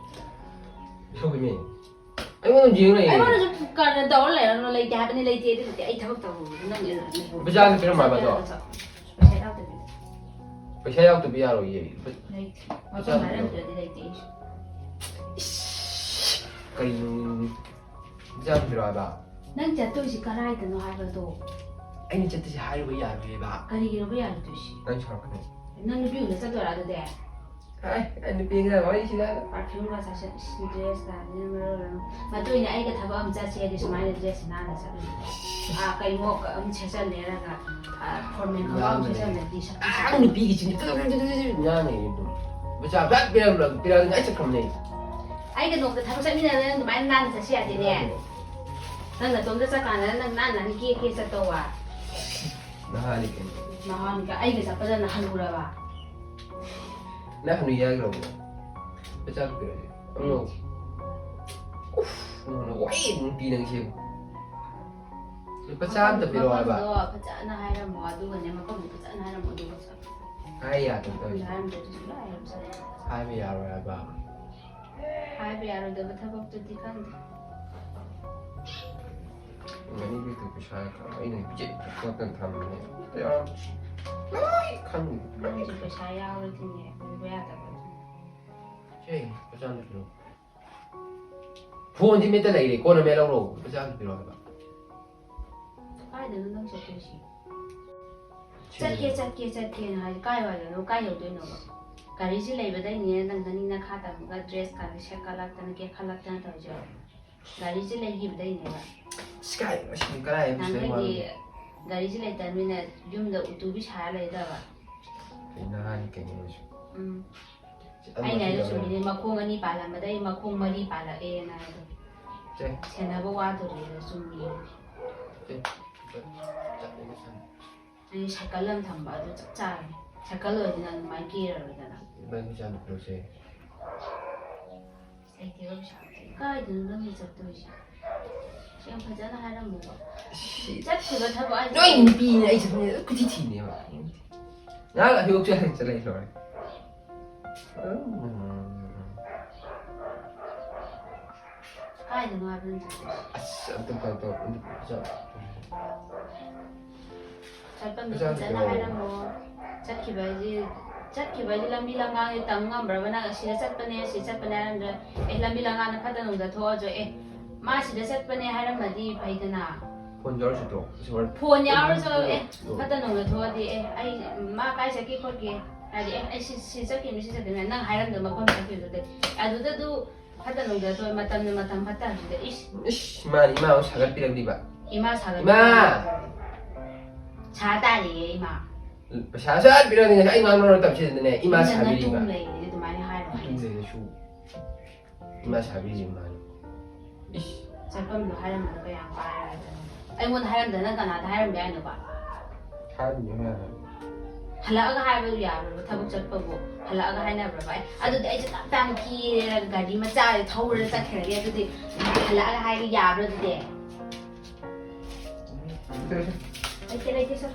ꯏꯁꯧꯒꯤꯅꯦ꯫ ꯑꯩꯉꯣꯟꯗ ꯌꯦꯡ ꯂꯩꯌꯦ꯫ ꯑꯩꯉꯣꯟꯗꯁꯨ ꯀꯔꯟ ꯇꯧꯔ ꯂꯩꯔꯅꯨ, ꯂꯩꯇꯦ ꯍꯥꯏꯕꯅꯤ, ꯂꯩꯇꯦ ꯑꯗꯨꯕꯨꯗꯤ ꯑꯩ ꯊꯕꯛ ꯇꯧꯔꯨꯕꯗ ꯅꯪ ꯂꯩꯔꯝꯃꯦ꯫ ꯄꯩꯁꯥꯗꯣ ꯄꯤꯔꯝꯃꯣ ꯍꯥꯏꯕ ꯑꯗꯣ꯫ ꯄꯩꯁꯥ ꯌꯥꯎꯗꯕꯤ꯫ ꯄꯩꯁꯥ ꯌꯥꯎꯗꯕꯤ ꯌꯥꯔꯣꯏꯌꯦ꯫ ꯂꯩꯇꯦ꯫ ꯃꯐꯝ ꯍꯥꯏꯔꯝꯗ꯭ꯔꯗꯤ ꯂꯩꯇꯦ ꯑꯩꯁꯨ꯫ ꯀꯩꯅꯣ? ꯄꯩꯁꯥꯗꯣ ꯄꯤꯔꯛꯑꯣ ꯍꯥꯏꯕ꯫ ꯅꯪ ꯆꯠꯇꯣꯏꯁꯤ ꯀꯔꯥꯏꯗꯅꯣ ꯍꯥꯏꯕꯗꯣ꯫ ꯑꯩꯅ ꯆꯠꯇꯣꯏꯁꯦ ꯍꯥꯏꯔꯨꯕ ꯌꯥꯔꯣꯏꯌꯦꯕ꯫ ꯀꯔꯤꯒꯤꯅꯣꯕ ꯌꯥꯔꯣꯏꯗꯣꯏꯁꯤ? ꯅꯪ ꯁꯥꯎꯔꯛꯀꯅꯤ꯫ ꯅꯪ ꯅꯨꯄꯤ ꯎꯅ ꯆꯠꯇꯣꯏꯔꯥ ꯑꯗꯨꯗꯤ? ꯑꯩ, ꯑꯩ ꯅꯨꯄꯤꯒ ꯋꯥꯔꯤꯁꯤꯗ꯫ Perfume ꯒ ꯆꯥꯁꯤꯜ-, ꯏꯁ, dress ꯀꯥꯁꯤꯅ ꯃꯔꯣꯜ ꯑꯃ꯫ ꯃꯗꯨꯏꯅꯦ ꯑꯩꯒ ꯊꯕꯛ ꯑꯃ ꯆꯠꯁꯦ ꯍꯥꯏꯗꯤ ꯁꯨꯃꯥꯏꯅ dress ꯅꯥꯟꯅ ꯆꯠꯂꯤꯅꯦ꯫ ꯑꯥ, ꯀꯩꯅꯣ ꯑꯃ ꯁꯦꯠꯆꯜꯂꯦꯔꯒ, ꯑꯥ, formal ꯈꯣꯡꯒ꯭ꯔꯥꯎ ꯑꯃ ꯁꯦꯠꯆꯜꯂꯗꯤ ꯁꯛ-, ꯑꯉꯥꯡ ꯅꯨꯄꯤꯒꯤ ꯆꯤꯟ ꯉꯥꯡꯉꯦ ꯑꯗꯨꯝ꯫ ꯄꯩꯁꯥ ꯐꯠ ꯄꯤꯔꯝꯂ-, ꯄꯤꯔꯛꯑꯗꯤ ꯑꯩ ꯆꯠꯈ꯭ꯔꯕꯅꯦ꯫ ꯑꯩꯒ ꯅꯣꯡꯃꯇ ꯊꯕꯛ ꯆꯠꯃꯤꯟꯅꯗꯅ ꯑꯗꯨꯃꯥꯏꯅ ꯅꯥꯟꯅ ꯆꯠꯁꯤ ꯌꯥꯗꯦꯅꯦ꯫ ꯅꯪ ꯅꯇꯣꯝꯇ ꯆꯠꯀꯥꯟꯗ ꯅꯪ ꯅꯥꯟꯅ ꯅꯥꯟꯅ ꯀꯦ ꯀꯦ ꯆꯠꯇꯧꯕ꯫ ꯅꯍꯥꯟꯅꯤ ꯀꯩꯅꯣ꯫ ꯅꯍꯥꯟꯒ ꯑꯩꯒ ꯆꯠꯄꯗ ꯅꯍꯜꯂꯨꯔꯕ? ꯅꯪ ꯍꯅꯨ ꯌꯥꯈ꯭ꯔꯕꯣ? ꯄꯩꯁꯥ ꯄꯤꯔꯛꯑꯗꯤ꯫ ꯑꯃꯨꯛ꯫ ꯎꯐ, ꯅꯪꯅ ꯋꯥꯏ ꯅꯨꯄꯤ ꯅꯪꯁꯦ꯫ ꯂꯨꯄꯥ ꯆꯥꯝ ꯑꯝꯇ ꯄꯤꯔꯛꯑꯣ ꯍꯥꯏꯕ꯫ ꯃꯐꯝꯗꯣ ꯐꯖꯅ ꯍꯥꯏꯔꯝꯃꯣ, ꯑꯗꯨꯒꯅꯦ ꯃꯐꯝꯗꯣ ꯐꯖꯅ ꯍꯥꯏꯔꯝꯃꯣ, ꯑꯗꯨꯒ ꯆꯠꯂꯣ꯫ ꯍꯥꯏ ꯌꯥꯗꯕ ꯃꯐꯝꯗꯣ ꯇꯧꯔꯤꯁꯦ꯫ ꯍꯥꯏꯔꯝꯗ꯭ꯔꯗꯤ ꯁꯨꯡꯌꯥ ꯍꯥꯏꯔꯝꯖꯔꯣꯏ꯫ ꯍꯥꯏꯕ ꯌꯥꯔꯣꯏ ꯍꯥꯏꯕ꯫ ꯍꯥꯏꯕ ꯌꯥꯔꯣꯏꯗꯕ ꯊꯕꯛꯇꯨꯗꯤ ꯈꯪꯗꯦ꯫ ꯒꯥꯔꯤꯒꯤ ꯄꯩꯁꯥ ꯑꯩꯅ ꯍꯧꯖꯤꯛ ꯈꯣꯠꯇꯅ ꯊꯝꯕꯅꯦ꯫ ꯌꯥꯝ ꯂꯣꯏ ꯈꯪꯉꯤ꯫ ꯅꯪꯁꯨ ꯄꯩꯁꯥ ꯌꯥꯎꯔꯗꯤꯅꯦ ꯑꯣꯏꯕ ꯌꯥꯗꯕ ꯑꯗꯨꯝ꯫ ꯁꯦ, ꯄꯩꯁꯥ ꯑꯝꯇ ꯄꯤꯔꯛꯑꯣ꯫ ꯐꯣꯟꯁꯤ ꯃꯤꯠꯇ ꯂꯩꯔꯦ, ꯀꯣꯟꯅ ꯃꯦꯠ ꯂꯧꯔꯣ꯫ ꯄꯩꯁꯥ ꯑꯝꯇ ꯄꯤꯔꯛꯑꯣ ꯍꯥꯏꯕ꯫ ꯀꯥꯏꯗꯅꯣ ꯅꯪ ꯆꯠꯇꯣꯏꯁꯤ? ꯁꯤ ꯆꯠꯀꯦ ꯂꯩꯔꯦ꯫ ꯆꯠꯀꯦ ꯆꯠꯀꯦꯅ ꯍꯥꯏ, ꯀꯥꯏ ꯋꯥꯏꯗꯅꯣ, ꯀꯥꯏ ꯌꯧꯗꯣꯏꯅꯣꯕ? ꯒꯥꯔꯤꯁꯤ ꯂꯩꯕꯗꯩꯅꯦ ꯅꯪ ꯅꯅꯤꯡ ꯅꯈꯥ ꯇꯝꯃꯒ dress ꯀꯥꯁꯦ ꯁꯦꯠꯀꯠꯂꯛꯇꯅ ꯀꯦꯈꯠꯂꯛꯇꯅ ꯇꯧꯔꯤꯁꯦ꯫ ꯒꯥꯔꯤꯁꯤ ꯂꯩꯈꯤꯕꯗꯩꯅꯦꯕ꯫ ꯁꯤ ꯀꯥꯏ, ꯑꯁꯤꯗꯤ ꯀꯔꯥꯏ ꯄꯩꯁꯥ ꯅꯍꯥꯟꯈꯩꯗꯤ ꯋꯥꯅꯣ? ꯒꯥꯔꯤꯁꯤ ꯂꯩꯇꯕꯅꯤꯅ ꯌꯨꯝꯗ ꯎꯇꯨꯕꯤ ꯁꯥꯔ ꯂꯩꯗꯕ꯫ ꯑꯩ ꯅꯍꯥꯟ ꯀꯩꯅꯣꯁꯨ꯫ ꯎꯝ꯫ ꯑꯗꯨ ꯑꯩꯅ ꯍꯥꯏꯗꯣ ꯃꯊꯪꯗ ꯆꯨꯝꯃꯤꯅꯦ, ꯃꯈꯣꯡ ꯑꯅꯤ ꯄꯥꯜꯂꯝꯕꯗꯩ ꯃꯈꯣꯡ ꯃꯔꯤ ꯄꯥꯜꯂꯛꯑꯦꯅ ꯍꯥꯏꯗꯣ꯫ ꯁꯦ, ꯁꯦꯟꯅꯕ ꯋꯥꯗꯣꯔꯤꯅ ꯆꯨꯝꯃꯤꯅꯦ꯫ ꯁꯦ, ꯆꯠꯂꯒꯦ ꯁꯥꯟꯅ꯫ ꯑꯩ ꯁꯥꯏꯀꯜ ꯑꯃ ꯊꯝꯕ ꯑꯗꯨ ꯆꯞ ꯆꯥꯔꯦ꯫ ꯁꯥꯏꯀꯜ ꯑꯣꯏꯔꯗꯤ ꯅꯪ ꯑꯗꯨꯃꯥꯏꯅ ꯀꯦꯔꯔꯣꯏꯗꯅ꯫ ꯏꯕꯥꯅꯤ ꯆꯥ ꯅꯨꯄꯤꯔꯣꯁꯦ꯫ ꯂꯩꯇꯦꯕ ꯄꯩꯁꯥ ꯑꯝꯇ꯫ ꯀꯥꯏꯗꯅꯣ ꯅꯪꯒꯤ ꯆꯠꯇꯣꯏꯁꯦ? ꯌꯥꯝ ꯐꯖꯅ ꯍꯥꯏꯔꯝꯃꯣꯕ꯫ ꯁꯤ ꯆꯠꯈꯤꯕ ꯊꯕꯛ ꯍꯥꯏꯁꯦ ꯅꯣꯏ ꯅꯨꯄꯤꯅ ꯑꯩ ꯆꯠꯄꯅꯦ ꯀꯨꯊꯤ ꯊꯤꯅꯦꯕ꯫ ꯉꯥꯏꯍꯥꯛ ꯑꯌꯨꯛ ꯆꯠꯂ ꯆꯠꯂ ꯂꯣꯏꯔꯦ꯫ ꯀꯥꯏꯗꯅꯣ ꯍꯥꯏꯕ ꯅꯪ ꯆꯠꯇꯣꯏꯁꯦ? ꯑꯁ ꯑꯝꯇ ꯀꯩꯅꯣ ꯇꯧ ꯑꯝꯇ ꯄꯩꯁꯥ ꯆꯠꯐꯝꯗꯣ ꯄꯩꯁꯥꯗꯣ ꯐꯖꯅ ꯄꯤꯔꯛꯑꯣ꯫ ꯍꯥꯏꯔꯝꯃꯣ꯫ ꯆꯠꯈꯤꯕ ꯍꯥꯏꯁꯤ ꯆꯠꯈꯤꯕ ꯍꯥꯏꯁꯤ ꯂꯝꯕꯤ ꯂꯝꯉꯥꯡꯗꯤ ꯇꯝ ꯉꯝꯕ꯭ꯔꯕ? ꯅꯪ ꯑꯁꯤꯗ ꯆꯠꯄꯅꯦ ꯑꯁꯤ ꯆꯠꯄꯅꯦ ꯍꯥꯏꯔꯝꯗ꯭ꯔ? ꯑꯦ ꯂꯝꯕꯤ ꯂꯝꯉꯥꯡꯗ ꯐꯠꯇ ꯅꯨꯡꯗ ꯊꯣꯛꯑꯁꯨ ꯑꯦ ꯃꯥ ꯁꯤꯗ ꯆꯠꯄꯅꯦ ꯍꯥꯏꯔꯝꯃꯗꯤ ꯐꯩꯗꯅ꯫ ꯐꯣꯟ ꯌꯥꯎꯔꯁꯨ ꯇꯣꯛꯑꯣ꯫ ꯁꯤ ꯍꯣꯔꯦꯟ ꯐꯣꯟ ꯌꯥꯎꯔꯁꯨ ꯑꯦ ꯐꯠꯇ ꯅꯨꯡꯗ ꯊꯣꯛꯑꯗꯤ ꯑꯦ ꯑꯩ ꯃꯥ ꯀꯥꯏ ꯆꯠꯀꯦ ꯈꯣꯠꯀꯦ ꯍꯥꯏꯗꯤ ꯑꯦ ꯑꯩ ꯁꯤ ꯁꯤ ꯆꯠꯈꯤꯕꯅꯤ ꯁꯤ ꯆꯠꯈꯤꯕꯅꯤ ꯅꯪ ꯍꯥꯏꯔꯝꯗ ꯃꯐꯝ ꯆꯠꯈꯤꯕꯗꯨꯗꯤ ꯑꯗꯨꯗ ꯑꯗꯨ ꯐꯠꯇ ꯅꯨꯡꯗ ꯊꯣꯛꯑꯦ ꯃꯇꯝꯅ ꯃꯇꯝ ꯐꯠꯇꯕꯁꯤꯗ ꯏꯁ ꯏꯁ ꯏꯃꯥꯅ ꯏꯃꯥ ꯑꯃꯨꯛ ꯁꯥꯒꯠꯄꯤꯔꯛꯂꯤꯕ꯫ ꯏꯃꯥ ꯁꯥꯒꯠ ꯏꯃꯥ! ꯁꯥ ꯇꯥꯔꯤꯌꯦ ꯏꯃꯥ꯫ ꯄꯩꯁꯥ ꯁꯠ ꯄꯤꯔꯛꯑꯗꯤ ꯉꯁꯥꯏ ꯑꯩ ꯉꯥꯡꯅꯔ ꯇꯞꯁꯤꯗꯅꯦ ꯏꯃꯥ ꯅꯪꯅ ꯁꯥꯕꯤꯔꯤꯕ꯫ ꯅꯇꯨꯡ ꯂꯩꯔꯤꯗꯤ ꯑꯗꯨꯃꯥꯏꯅ ꯍꯥꯏꯔꯣ ꯍꯥꯏꯁꯦ꯫ ꯇꯨꯡꯗꯩꯗꯁꯨ ꯏꯃꯥ ꯁꯥꯕꯤꯔꯤꯕ ꯃꯥꯅ꯫ ꯏꯁ ꯆꯠꯐꯝꯗꯣ ꯍꯥꯏꯔꯝꯕꯗꯣ ꯀꯌꯥꯝ ꯄꯥꯏꯔꯒꯦ? ꯑꯩꯉꯣꯟꯗ ꯍꯥꯏꯔꯝꯗꯅ ꯀꯅꯥꯗ ꯍꯥꯏꯔꯝꯒꯦ ꯍꯥꯏꯅꯣꯕ? ꯍꯥꯏꯔꯝꯃꯤꯅꯦ ꯃꯌꯥꯝ꯫ ꯍꯜꯂꯛꯑꯒ ꯍꯥꯏꯕꯗꯨ ꯌꯥꯕ꯭ꯔꯕ? ꯊꯕꯛ ꯆꯠꯄꯕꯨ ꯍꯜꯂꯛꯑꯒ ꯍꯥꯏꯅꯕ꯭ꯔꯕ? ꯑꯩ ꯑꯗꯨꯗꯤ ꯑꯩꯁꯦ ꯇꯞ ꯇꯥꯅ ꯀꯦꯔꯒ ꯒꯥꯔꯤ ꯃꯆꯥꯗ ꯊꯧꯔ ꯆꯠꯈ꯭ꯔꯒꯦ꯫ ꯑꯗꯨꯗꯤ ꯍꯜꯂꯛꯑꯒ ꯍꯥꯏꯕ ꯌꯥꯕ꯭ꯔꯥ ꯑꯗꯨꯗꯤ? ꯂꯩꯇꯦ ꯂꯩꯇꯦ ꯆꯠ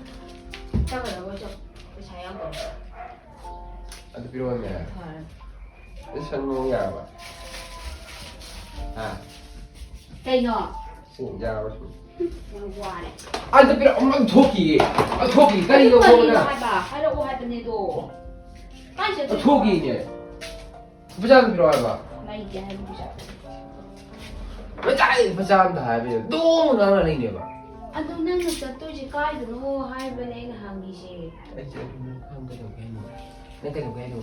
ꯆꯠꯀꯗꯕ ꯆꯠ ꯄꯩꯁꯥ ꯌꯥꯎꯗꯕ꯫ ꯑꯗꯨ ꯄꯤꯔꯛꯑꯣꯅꯦ꯫ ꯐꯔꯦ꯫ ꯑꯗꯨ ꯁꯟ ꯅꯣꯡ ꯌꯥꯔꯕ? ꯍꯥ? ꯀꯩꯅꯣ? ꯁꯤ ꯌꯥꯔꯕ ꯁꯤ? ꯌꯥꯝ ꯋꯥꯔꯦ꯫ ꯑꯗꯨ ꯄꯤꯔꯛꯑꯣ ꯑꯝꯇ ꯊꯣꯛꯈꯤꯒꯦ꯫ ꯑꯝꯇ ꯊꯣꯛꯈꯤꯒꯦ꯫ ꯀꯔꯤ ꯑꯗꯨ ꯀꯔꯤꯅꯣ ꯌꯧꯊꯣꯛꯑꯒ? ꯍꯥꯏꯕ? ꯍꯥꯏꯔꯛꯑꯣ ꯍꯥꯏꯕꯅꯦꯗꯣ꯫ ꯀꯥꯏ ꯆꯠꯇꯣꯏꯅꯣ? ꯊꯣꯛꯈꯤꯒꯦ꯫ ꯄꯩꯁꯥ ꯑꯝꯇ ꯄꯤꯔꯛꯑꯣ ꯍꯥꯏꯕ꯫ ꯂꯩꯇꯦ ꯍꯥꯏꯕ ꯄꯩꯁꯥ꯫ ꯉꯁꯥꯏ ꯂꯨꯄꯥ ꯆꯥꯝꯗ ꯍꯥꯏꯕꯅꯦ ꯑꯗꯨꯝ ꯉꯥꯡꯅ ꯂꯩꯅꯦꯕ꯫ ꯑꯗꯣ ꯅꯪꯅ ꯆꯠꯇꯣꯏꯁꯦ ꯀꯥꯏꯗꯅꯣ ꯍꯥꯏꯕꯅꯦ ꯑꯩꯅ ꯍꯪꯉꯤꯁꯦ꯫ ꯑꯩꯁꯦ ꯑꯗꯨꯝ ꯈꯪꯒꯗꯧꯒꯦ ꯍꯥꯏꯅꯣ? ꯅꯪ ꯀꯩꯗꯧꯒꯦ ꯍꯥꯏꯅꯣ?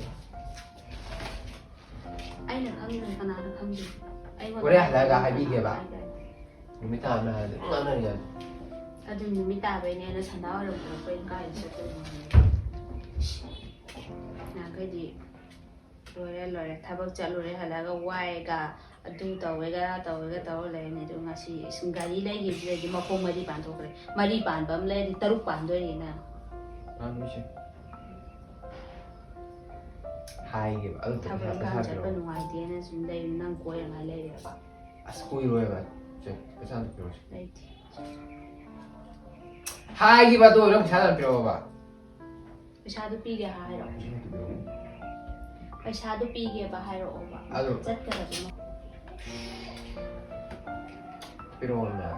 ꯑꯩꯅ ꯈꯪꯗꯅ ꯀꯅꯥꯅ ꯈꯪꯗꯣꯏꯅꯣ? ꯑꯩꯉꯣꯟꯗ ꯍꯣꯔꯦꯟ ꯍꯜꯂꯛꯑꯒ ꯍꯥꯏꯕꯤꯒꯦꯕ꯫ ꯍꯥꯏꯗꯥꯏꯅꯦ? ꯅꯨꯃꯤꯠ ꯇꯥꯕꯅ ꯍꯥꯏꯔꯗꯤ ꯑꯗꯨꯝ ꯉꯥꯡꯅꯔꯤ ꯍꯥꯏꯕ꯫ ꯑꯗꯨ ꯅꯨꯃꯤꯠ ꯇꯥꯕꯩꯅꯦꯅ ꯁꯟꯗꯥ ꯑꯣꯏꯔꯝꯗ꯭ꯔꯣ ꯑꯩꯈꯣꯏ ꯀꯥꯏꯗ ꯆꯠꯇꯣꯏꯅꯣ ꯍꯥꯏꯕ? ꯅꯍꯥꯟꯈꯩꯗꯤ ꯂꯣꯏꯔꯦ ꯂꯣꯏꯔꯦ ꯊꯕꯛ ꯆꯠꯂꯨꯔꯦ ꯍꯜꯂꯛꯑꯒ ꯋꯥꯏꯒ ꯑꯗꯨ ꯇꯧꯋꯦꯒ ꯇꯧꯋꯦꯒ ꯇꯧꯔ ꯂꯩꯔꯅꯤ꯫ ꯑꯗꯨ ꯉꯁꯤ ꯏꯁ ꯒꯥꯔꯤ ꯂꯩꯈꯤꯕꯗꯩꯗꯤ ꯃꯈꯣꯡ ꯃꯔꯤ ꯄꯥꯟꯊꯣꯛꯈ꯭ꯔꯦ꯫ ꯃꯔꯤ ꯄꯥꯟꯕ ꯑꯃ ꯂꯩꯔꯗꯤ ꯇꯔꯨꯛ ꯄꯥꯟꯗꯣꯏꯅꯤꯅ꯫ ꯉꯥꯡꯅꯁꯦ꯫ ꯍꯥꯏꯒꯦꯕ ꯑꯗꯨ ꯊꯕꯛ ꯄꯩꯁꯥ ꯏꯪꯈꯥꯡ ꯆꯠꯄ ꯄꯤꯔꯛꯑꯣ꯫ ꯅꯨꯡꯉꯥꯏꯇꯦꯅ ꯁꯨꯝ ꯂꯩ ꯅꯪ ꯀꯣꯏꯔꯉꯥꯏ ꯂꯩꯔꯦꯕ꯫ ꯑꯁ ꯀꯣꯏꯔꯣꯏꯕ꯫ ꯄꯩꯁꯥ ꯑꯝꯇ ꯄꯤꯔꯛꯑꯣꯁꯦ꯫ ꯂꯩꯇꯦ꯫ ꯍꯥꯏꯈꯤꯕꯗꯣ ꯅꯪ ꯄꯩꯁꯥ ꯑꯝꯇ ꯄꯤꯔꯛꯑꯣꯕ꯫ ꯄꯩꯁꯥꯗꯣ ꯄꯤꯒꯦ ꯍꯥꯏꯔꯣ? ꯄꯩꯁꯥ ꯑꯝꯇ ꯄꯤꯔꯛꯑꯣ꯫ ꯄꯩꯁꯥꯗꯣ ꯄꯤꯒꯦꯕ ꯍꯥꯏꯔꯛꯑꯣꯕ꯫ ꯑꯗꯣ ꯆꯠꯀꯗꯕ ꯃꯐꯝ꯫ ꯄꯤꯔꯛꯑꯣꯅꯦ꯫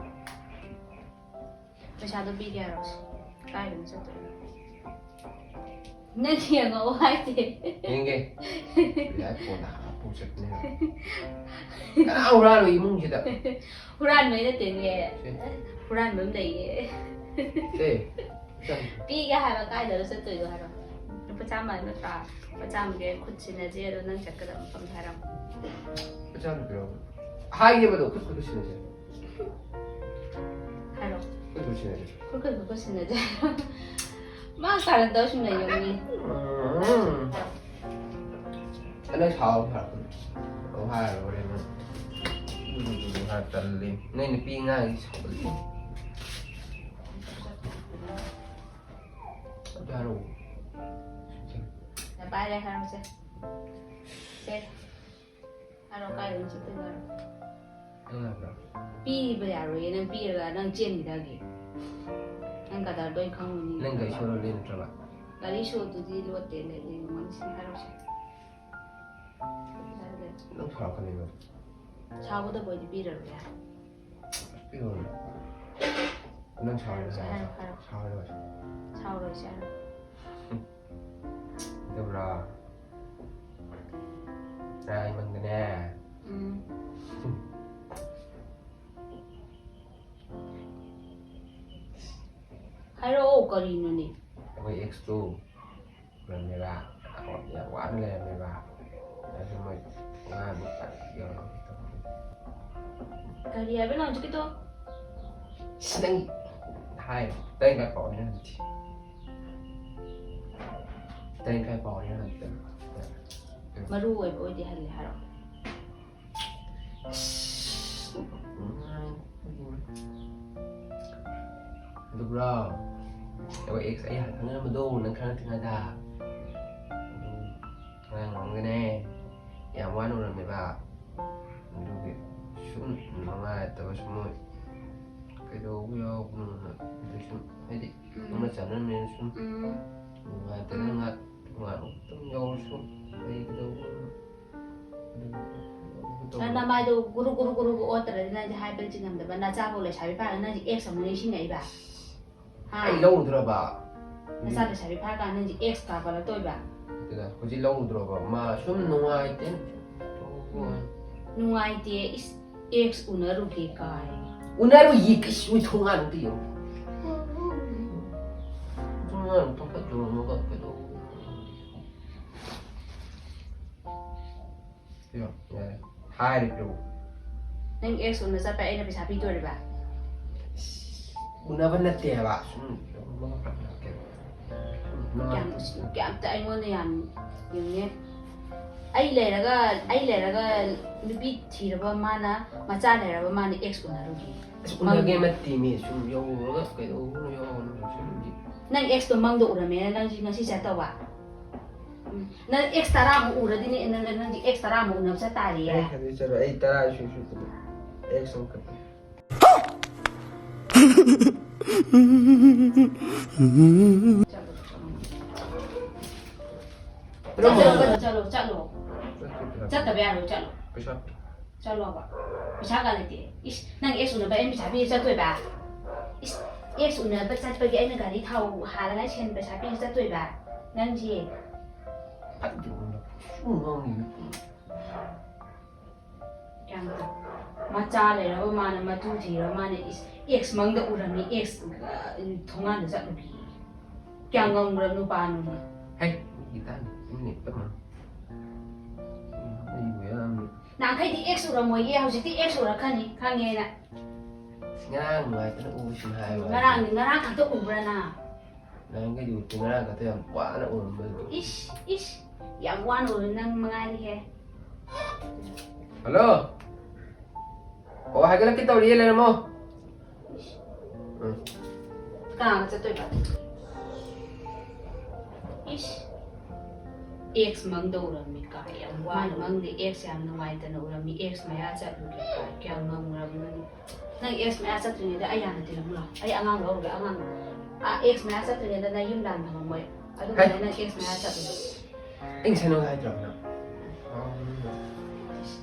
ꯄꯩꯁꯥꯗꯣ ꯄꯤꯒꯦ ꯍꯥꯏꯔꯣ? ꯀꯥꯏꯗꯅꯣ ꯆꯠꯇꯣꯏꯅꯣ? ꯅꯪ ꯌꯦꯡꯉꯛꯑꯣ ꯍꯥꯏꯗꯦ꯫ ꯌꯦꯡꯒꯦ꯫ ꯌꯥꯏ, ꯐꯣꯟꯗ ꯍꯥꯞꯄ ꯆꯠꯄꯅꯦ꯫ ꯀꯅꯥ ꯍꯨꯔꯥꯜꯂꯣ ꯏꯃꯨꯡꯁꯤꯗ? ꯍꯨꯔꯥꯟꯕꯩ ꯅꯠꯇꯦꯅꯦ꯫ ꯁꯤ꯫ ꯍꯨꯔꯥꯟꯕ ꯑꯃ ꯂꯩꯌꯦ꯫ ꯁꯤ꯫ ꯆꯪ꯫ ꯄꯤꯒꯦ ꯍꯥꯏꯕ, ꯀꯥꯏꯗꯅꯣ ꯆꯠꯇꯣꯏꯗꯣ ꯍꯥꯏꯔꯣ? ꯂꯨꯄꯥ ꯆꯥꯝꯃ ꯅꯠꯇ꯭ꯔꯥ? ꯂꯨꯄꯥ ꯆꯥꯝꯃꯒꯤ ꯈꯨꯠ ꯁꯤꯟꯅꯁꯦ, ꯑꯗꯣ ꯅꯪ ꯆꯠꯀꯗꯕ ꯃꯐꯝꯗꯣ ꯍꯥꯏꯔꯝꯃꯣ꯫ ꯂꯨꯄꯥ ꯆꯥꯝꯃ ꯄꯤꯔꯛꯑꯣ꯫ ꯍꯥꯏꯒꯦꯕꯗꯣ, ꯈꯨꯠ ꯈꯨꯠꯇ ꯁꯤꯟꯅꯁꯦ꯫ ꯍꯥꯏꯔꯣ꯫ ꯈꯨꯠ ꯈꯨꯠ ꯁꯤꯟꯅꯁꯦ꯫ ꯈꯨꯠ ꯈꯨꯠ ꯈꯨꯠ ꯁꯤꯟꯅꯁꯦ꯫ ꯃꯥ ꯀꯥꯔꯟ ꯇꯧꯔ ꯁꯨꯝ ꯂꯩꯌꯣ ꯃꯤ꯫ ꯎꯝ꯫ ꯑꯩꯅ ꯁꯥꯎ ꯁꯥꯎꯔꯛꯀꯅꯨ꯫ ꯑꯃꯨꯛ ꯍꯥꯏꯔꯔꯣꯏ ꯍꯣꯔꯦꯟ ꯅꯪ꯫ ꯎꯝ, ꯍꯥꯏ ꯇꯜꯂꯤ꯫ ꯅꯣꯏ ꯅꯨꯄꯤ ꯑꯉꯥꯡꯁꯤ ꯁꯥꯎꯒꯜꯂꯤ꯫ ꯑꯗꯨ ꯍꯥꯏꯔꯛꯑꯣ꯫ ꯄꯥꯏꯔꯦ, ꯍꯥꯏꯔꯛꯑꯣꯁꯦ꯫ ꯁꯦ꯫ ꯍꯥꯏꯔꯛꯑꯣ, ꯀꯥꯏꯗꯅꯣ ꯆꯠꯇꯣꯏꯅꯣ ꯍꯥꯏꯔꯣ꯫ ꯅꯪ ꯍꯥꯏꯕ꯭ꯔꯣ? ꯄꯤꯕ ꯌꯥꯔꯣꯏꯌꯦ, ꯅꯪ ꯄꯤꯔꯒ ꯅꯪ ꯆꯦꯟꯈꯤꯗꯒꯦ꯫ ꯅꯪ ꯀꯗꯔꯗꯣ ꯑꯩ ꯈꯪꯉꯨꯅꯤ꯫ ꯅꯪ ꯒꯥꯔꯤ ꯁꯣ ꯂꯣꯜꯂꯤ ꯅꯠꯇ꯭ꯔꯕ? ꯒꯥꯔꯤ ꯁꯣꯗꯨꯗꯤ ꯂꯣꯠꯇꯦ, ꯂꯩ, ꯂꯩ, ꯃꯉꯣꯟꯗ ꯁꯤ ꯍꯥꯏꯔꯛꯑꯣꯁꯦ꯫ ꯅꯪ ꯁꯥꯎꯔꯛꯀꯅꯦꯕ꯫ ꯁꯥꯎꯒꯗꯕ ꯑꯣꯏꯗꯤ ꯄꯤꯔꯔꯣꯏ ꯍꯥꯏ꯫ ꯄꯤꯔꯔꯣꯏ꯫ ꯅꯪ ꯁꯥꯎꯔꯔꯣꯏ ꯍꯥꯏꯔꯣ, ꯍꯥꯏꯔꯣ, ꯍꯥꯏꯔꯣ꯫ ꯁꯥꯎꯔꯔꯣꯏ꯫ ꯁꯥꯎꯔꯣꯏꯁꯦ ꯍꯥꯏꯔꯣ꯫ ꯑꯗꯨꯕ꯭ꯔꯣ? ꯔꯥꯏꯃꯪꯗꯅꯦ꯫ ꯎꯝ꯫ ꯍꯥꯏꯔꯛꯑꯣ, ꯀꯔꯤꯅꯣꯅꯦ? ꯑꯩꯈꯣꯏ ꯑꯦꯛꯁꯇꯨ ꯂꯩꯔꯝꯃꯦꯕ, ꯌꯥꯝ ꯋꯥꯅ ꯂꯩꯔꯝꯃꯦꯕ꯫ ꯑꯗꯨ ꯃꯣꯏ ꯑꯉꯥꯡꯗꯣ ꯌꯧꯔꯛꯑꯒ ꯇꯧꯕꯅꯤ꯫ ꯀꯔꯤ ꯍꯥꯏꯕꯅꯣ ꯍꯧꯖꯤꯛꯀꯤꯗꯣ? ꯁꯤ ꯅꯪ ꯍꯥꯏ, ꯇꯔꯦꯠ ꯃꯈꯥꯏ ꯄꯥꯎꯅꯤ ꯍꯧꯖꯤꯛꯇꯤ꯫ ꯇꯔꯦꯠ ꯃꯈꯥꯏ ꯄꯥꯎꯅꯤ ꯍꯧꯖꯤꯛꯇꯤ꯫ ꯃꯔꯨ ꯑꯣꯏꯕ ꯑꯣꯏꯗꯤ ꯍꯜꯂꯦ ꯍꯥꯏꯔꯣ꯫ ꯑꯗꯨꯕ꯭ꯔꯣ? ꯑꯩꯈꯣꯏ ꯑꯦꯛꯁ ꯑꯩ ꯍꯥꯟꯅ ꯈꯪꯅꯔꯝꯕꯗꯣ, ꯅꯪ ꯈꯪꯅꯗ꯭ꯔꯤꯉꯩꯗ꯫ ꯑꯗꯨ ꯑꯉꯥꯡ ꯑꯃꯒꯅꯦ, ꯌꯥꯝ ꯋꯥꯅ ꯎꯔꯝꯃꯦꯕ꯫ ꯑꯗꯨꯒꯤ ꯁꯨꯝ ꯅꯨꯡꯉꯥꯏꯇꯕ꯫ ꯃꯣꯏ ꯀꯩꯗꯧꯕ ꯌꯥꯎꯕꯅꯣꯅ, ꯑꯗꯨ ꯁꯨꯝ ꯍꯥꯏꯗꯤ ꯎꯝ꯫ ꯑꯃ ꯆꯥꯟꯅꯔꯝꯃꯦꯅ ꯁꯨꯝ ꯎꯝ꯫ ꯅꯨꯡꯉꯥꯏꯇꯅ ꯎꯝ꯫ ꯉꯥꯏꯍꯥꯛ ꯇꯣꯉꯥꯟꯅ ꯑꯃꯨꯛꯇꯪ ꯌꯥꯎꯔꯁꯨ ꯀꯩꯗꯧꯕꯅꯣ? ꯑꯗꯨ ꯅꯪ ꯅꯃꯥꯏꯗꯣ ꯒꯨꯔꯨ ꯒꯨꯔꯨ ꯒꯨꯔꯨ ꯑꯣꯠꯇ꯭ꯔꯗꯤ ꯅꯪꯗꯤ ꯍꯥꯏꯕ ꯆꯤꯡꯉꯝꯗꯕ, ꯅꯆꯥꯐꯥꯎ ꯂꯩꯁꯥꯕꯤ ꯐꯥꯔꯒ ꯅꯪꯗꯤ ꯑꯦꯛꯁ ꯑꯃꯨꯛ ꯅꯤꯡꯁꯤꯡꯉꯛꯏꯕ? ꯍꯥ? ꯑꯩ ꯂꯧꯔꯨꯗ꯭ꯔꯕ? ꯅꯆꯥ ꯂꯩꯁꯥꯕꯤ ꯐꯥꯔꯀꯥꯟꯗ ꯅꯪꯗꯤ ꯑꯦꯛꯁ ꯀꯥ ꯀꯥꯂꯛꯇꯣꯏꯕ? ꯑꯗꯨꯅ ꯍꯧꯖꯤꯛ ꯂꯧꯔꯨꯗ꯭ꯔꯕ? ꯃꯥ ꯁꯨꯝ ꯅꯨꯡꯉꯥꯏꯇꯦ꯫ ꯎꯝ꯫ ꯅꯨꯡꯉꯥꯏꯇꯦ, ꯏꯁ, ꯑꯦꯛꯁ ꯎꯅꯔꯨꯒꯦ ꯀꯥꯏ꯫ ꯎꯅꯔꯨꯏꯌꯦ, ꯀꯩꯁꯨ ꯊꯣꯡꯒꯥꯟ ꯑꯝꯇ ꯌꯦꯡꯉꯨ꯫ ꯊꯣꯡꯒꯥꯟ ꯐꯠ ꯐꯠ ꯌꯦꯡꯉꯝꯃꯒ ꯀꯩꯗꯧꯕ? ꯌꯥꯔꯦ, ꯍꯥꯏꯔꯦ ꯄꯤꯔꯛꯑꯣ꯫ ꯅꯪ ꯑꯦꯛꯁ ꯎꯅ ꯆꯠꯄ ꯑꯩꯅ ꯄꯩꯁꯥ ꯄꯤꯗꯣꯔꯤꯕ? ꯎꯅꯕ ꯅꯠꯇꯦ ꯍꯥꯏꯕ, ꯁꯨꯝ ꯀꯩꯅꯣ꯫ ꯌꯥꯝ ꯎꯁꯤꯠꯇꯦ, ꯀꯩꯝꯇ ꯑꯩꯉꯣꯟꯗ ꯌꯥꯝ ꯌꯦꯡꯉꯦ꯫ ꯑꯩ ꯂꯩꯔꯒ, ꯑꯩ ꯂꯩꯔꯒ ꯅꯨꯄꯤ ꯊꯤꯔꯕ ꯃꯥꯅ, ꯃꯆꯥ ꯂꯩꯔꯕ ꯃꯥꯅ ꯑꯦꯛꯁ ꯎꯅꯔꯨꯒꯦ꯫ ꯑꯁ, ꯎꯅꯒꯦ ꯅꯠꯇꯦ ꯃꯤ, ꯁꯨꯝ ꯌꯧꯔꯒ ꯀꯩꯗꯧꯕꯅꯣ ꯌꯥꯎꯕꯅꯣ ꯁꯨꯝ꯫ ꯅꯪ ꯑꯦꯛꯁꯇꯣ ꯃꯪꯗ ꯎꯔꯝꯃꯦꯅ ꯅꯪꯁꯤ ꯉꯁꯤ ꯆꯠꯇꯧꯕ? ꯎꯝ, ꯅꯪ ꯑꯦꯛꯁ ꯇꯔꯥꯃꯨꯛ ꯎꯔꯗꯤꯅꯦ, ꯅꯪ, ꯅꯪ, ꯅꯪꯗꯤ ꯑꯦꯛꯁ ꯇꯔꯥꯃꯨꯛ ꯎꯅꯕ ꯆꯠ ꯇꯥꯔꯦꯌꯦ꯫ ꯑꯩ ꯍꯧꯖꯤꯛ ꯆꯠꯂꯣ, ꯑꯩ ꯇꯔꯥ ꯁꯨ ꯁꯨꯗꯅ ꯑꯦꯛꯁ ꯑꯃꯈꯛꯇ꯫ ꯆꯠꯂꯣ, ꯆꯠꯂꯣ, ꯆꯠꯂꯣ, ꯆꯠꯂꯣ꯫ ꯆꯠꯇꯕ ꯌꯥꯔꯣꯏ, ꯆꯠꯂꯣ꯫ ꯄꯩꯁꯥ꯫ ꯆꯠꯂꯣꯕ꯫ ꯄꯩꯁꯥꯒ ꯂꯩꯇꯦ꯫ ꯏꯁ, ꯅꯪ ꯑꯦꯛꯁ ꯎꯅꯕ ꯑꯩꯅ ꯄꯩꯁꯥ ꯄꯤꯔ ꯆꯠꯇꯣꯏꯕ? ꯏꯁ, ꯑꯦꯛꯁ ꯎꯅꯕ ꯆꯠꯄꯒꯤ ꯑꯩꯅ ꯒꯥꯔꯤ ꯊꯥꯎ ꯍꯥꯜꯂꯒ ꯁꯦꯟ ꯄꯩꯁꯥ ꯄꯤꯔ ꯆꯠꯇꯣꯏꯕ? ꯅꯪꯁꯦ꯫ ꯐꯠꯇꯦ, ꯁꯨꯝ ꯉꯥꯡꯉꯤ꯫ ꯀꯌꯥꯝ ꯇꯧ-, ꯃꯆꯥ ꯂꯩꯔꯕ ꯃꯥꯅ, ꯃꯇꯨ ꯊꯤꯔꯕ ꯃꯥꯅ, ꯏꯁ, ꯑꯦꯛꯁ ꯃꯪꯗ ꯎꯔꯝꯃꯤ, ꯑꯦꯛꯁ, ꯑ, ꯊꯣꯡꯒꯥꯟꯗ ꯆꯠꯂꯨꯈꯤ꯫ ꯀꯌꯥꯝ ꯉꯝꯈ꯭ꯔꯕ ꯅꯨꯄꯥꯅꯣꯅꯦ? ꯍꯩ, ꯃꯤꯒꯤ ꯇꯥꯅꯤ, ꯃꯤꯅ ꯇꯞꯅ꯫ ꯑꯩꯕꯨ ꯌꯥꯝꯅ ꯅꯍꯥꯟꯈꯩꯗꯤ ꯑꯦꯛꯁ ꯎꯔꯝꯃꯣꯏꯌꯦ, ꯍꯧꯖꯤꯛꯇꯤ ꯑꯦꯛꯁ ꯎꯔꯛꯀꯅꯤ, ꯈꯪꯉꯦꯅ꯫ ꯉꯔꯥꯡ ꯅꯨꯡꯉꯥꯏꯇꯅ ꯎꯕꯁꯤꯅ ꯍꯥꯏꯕ꯫ ꯉꯔꯥꯡ, ꯉꯔꯥꯡ ꯈꯛꯇ ꯎꯕ꯭ꯔꯥ ꯅꯪ? ꯅꯍꯥꯟꯈꯩꯗꯤ ꯎꯗꯦ, ꯉꯔꯥꯡ ꯈꯛꯇ ꯌꯥꯝ ꯋꯥꯅ ꯎꯔꯝꯕꯗꯣ꯫ ꯏꯁ, ꯏꯁ, ꯌꯥꯝ ꯋꯥꯅ ꯎꯔꯝ ꯅꯪ ꯃꯉꯥꯏꯔꯦꯍꯦ꯫ ꯍꯜꯂꯣ꯫ ꯑꯣ, ꯍꯥꯏꯒꯠꯂꯛꯀꯦ ꯇꯧꯔꯤꯌꯦ, ꯂꯩꯔꯝꯃꯣ꯫ ꯎꯝ꯫ ꯀꯅꯥꯒ ꯆꯠꯇꯣꯏꯕ? ꯏꯁ꯫ ꯑꯦꯛꯁ ꯃꯪꯗꯧꯔꯝꯃꯤ ꯀꯥꯏ ꯌꯥꯝ ꯋꯥꯅ ꯃꯪꯗꯦ, ꯑꯦꯛꯁ ꯌꯥꯝ ꯅꯨꯡꯉꯥꯏꯇꯅ ꯎꯔꯝꯃꯤ, ꯑꯦꯛꯁ ꯃꯌꯥ ꯆꯠꯂꯨꯔꯦ ꯀꯥꯏ ꯀꯌꯥꯝ ꯉꯝꯈ꯭ꯔꯕꯅꯣ? ꯅꯪ ꯑꯦꯛꯁ ꯃꯌꯥ ꯆꯠꯇ꯭ꯔꯤꯉꯩꯗ ꯑꯩ ꯍꯥꯟꯅ ꯊꯤꯜꯂꯝꯃꯨ ꯂꯥꯎ꯫ ꯑꯩ ꯑꯉꯥꯡ ꯂꯧꯔꯒ ꯑꯉꯥꯡ ꯑꯥ ꯑꯦꯛꯁ ꯃꯌꯥ ꯆꯠꯇ꯭ꯔꯤꯉꯩꯗ ꯅꯪ ꯌꯨꯝ ꯂꯥꯟ ꯊꯝꯃꯝꯃꯣꯏ꯫ ꯑꯗꯨꯒ ꯍꯩ꯫ ꯅꯪ ꯑꯦꯛꯁ ꯃꯌꯥ ꯆꯠꯂꯨ꯫ ꯑꯩ ꯉꯁꯥꯏ ꯅꯉꯣꯟꯗ ꯍꯥꯏꯗ꯭ꯔꯕ ꯅꯪ?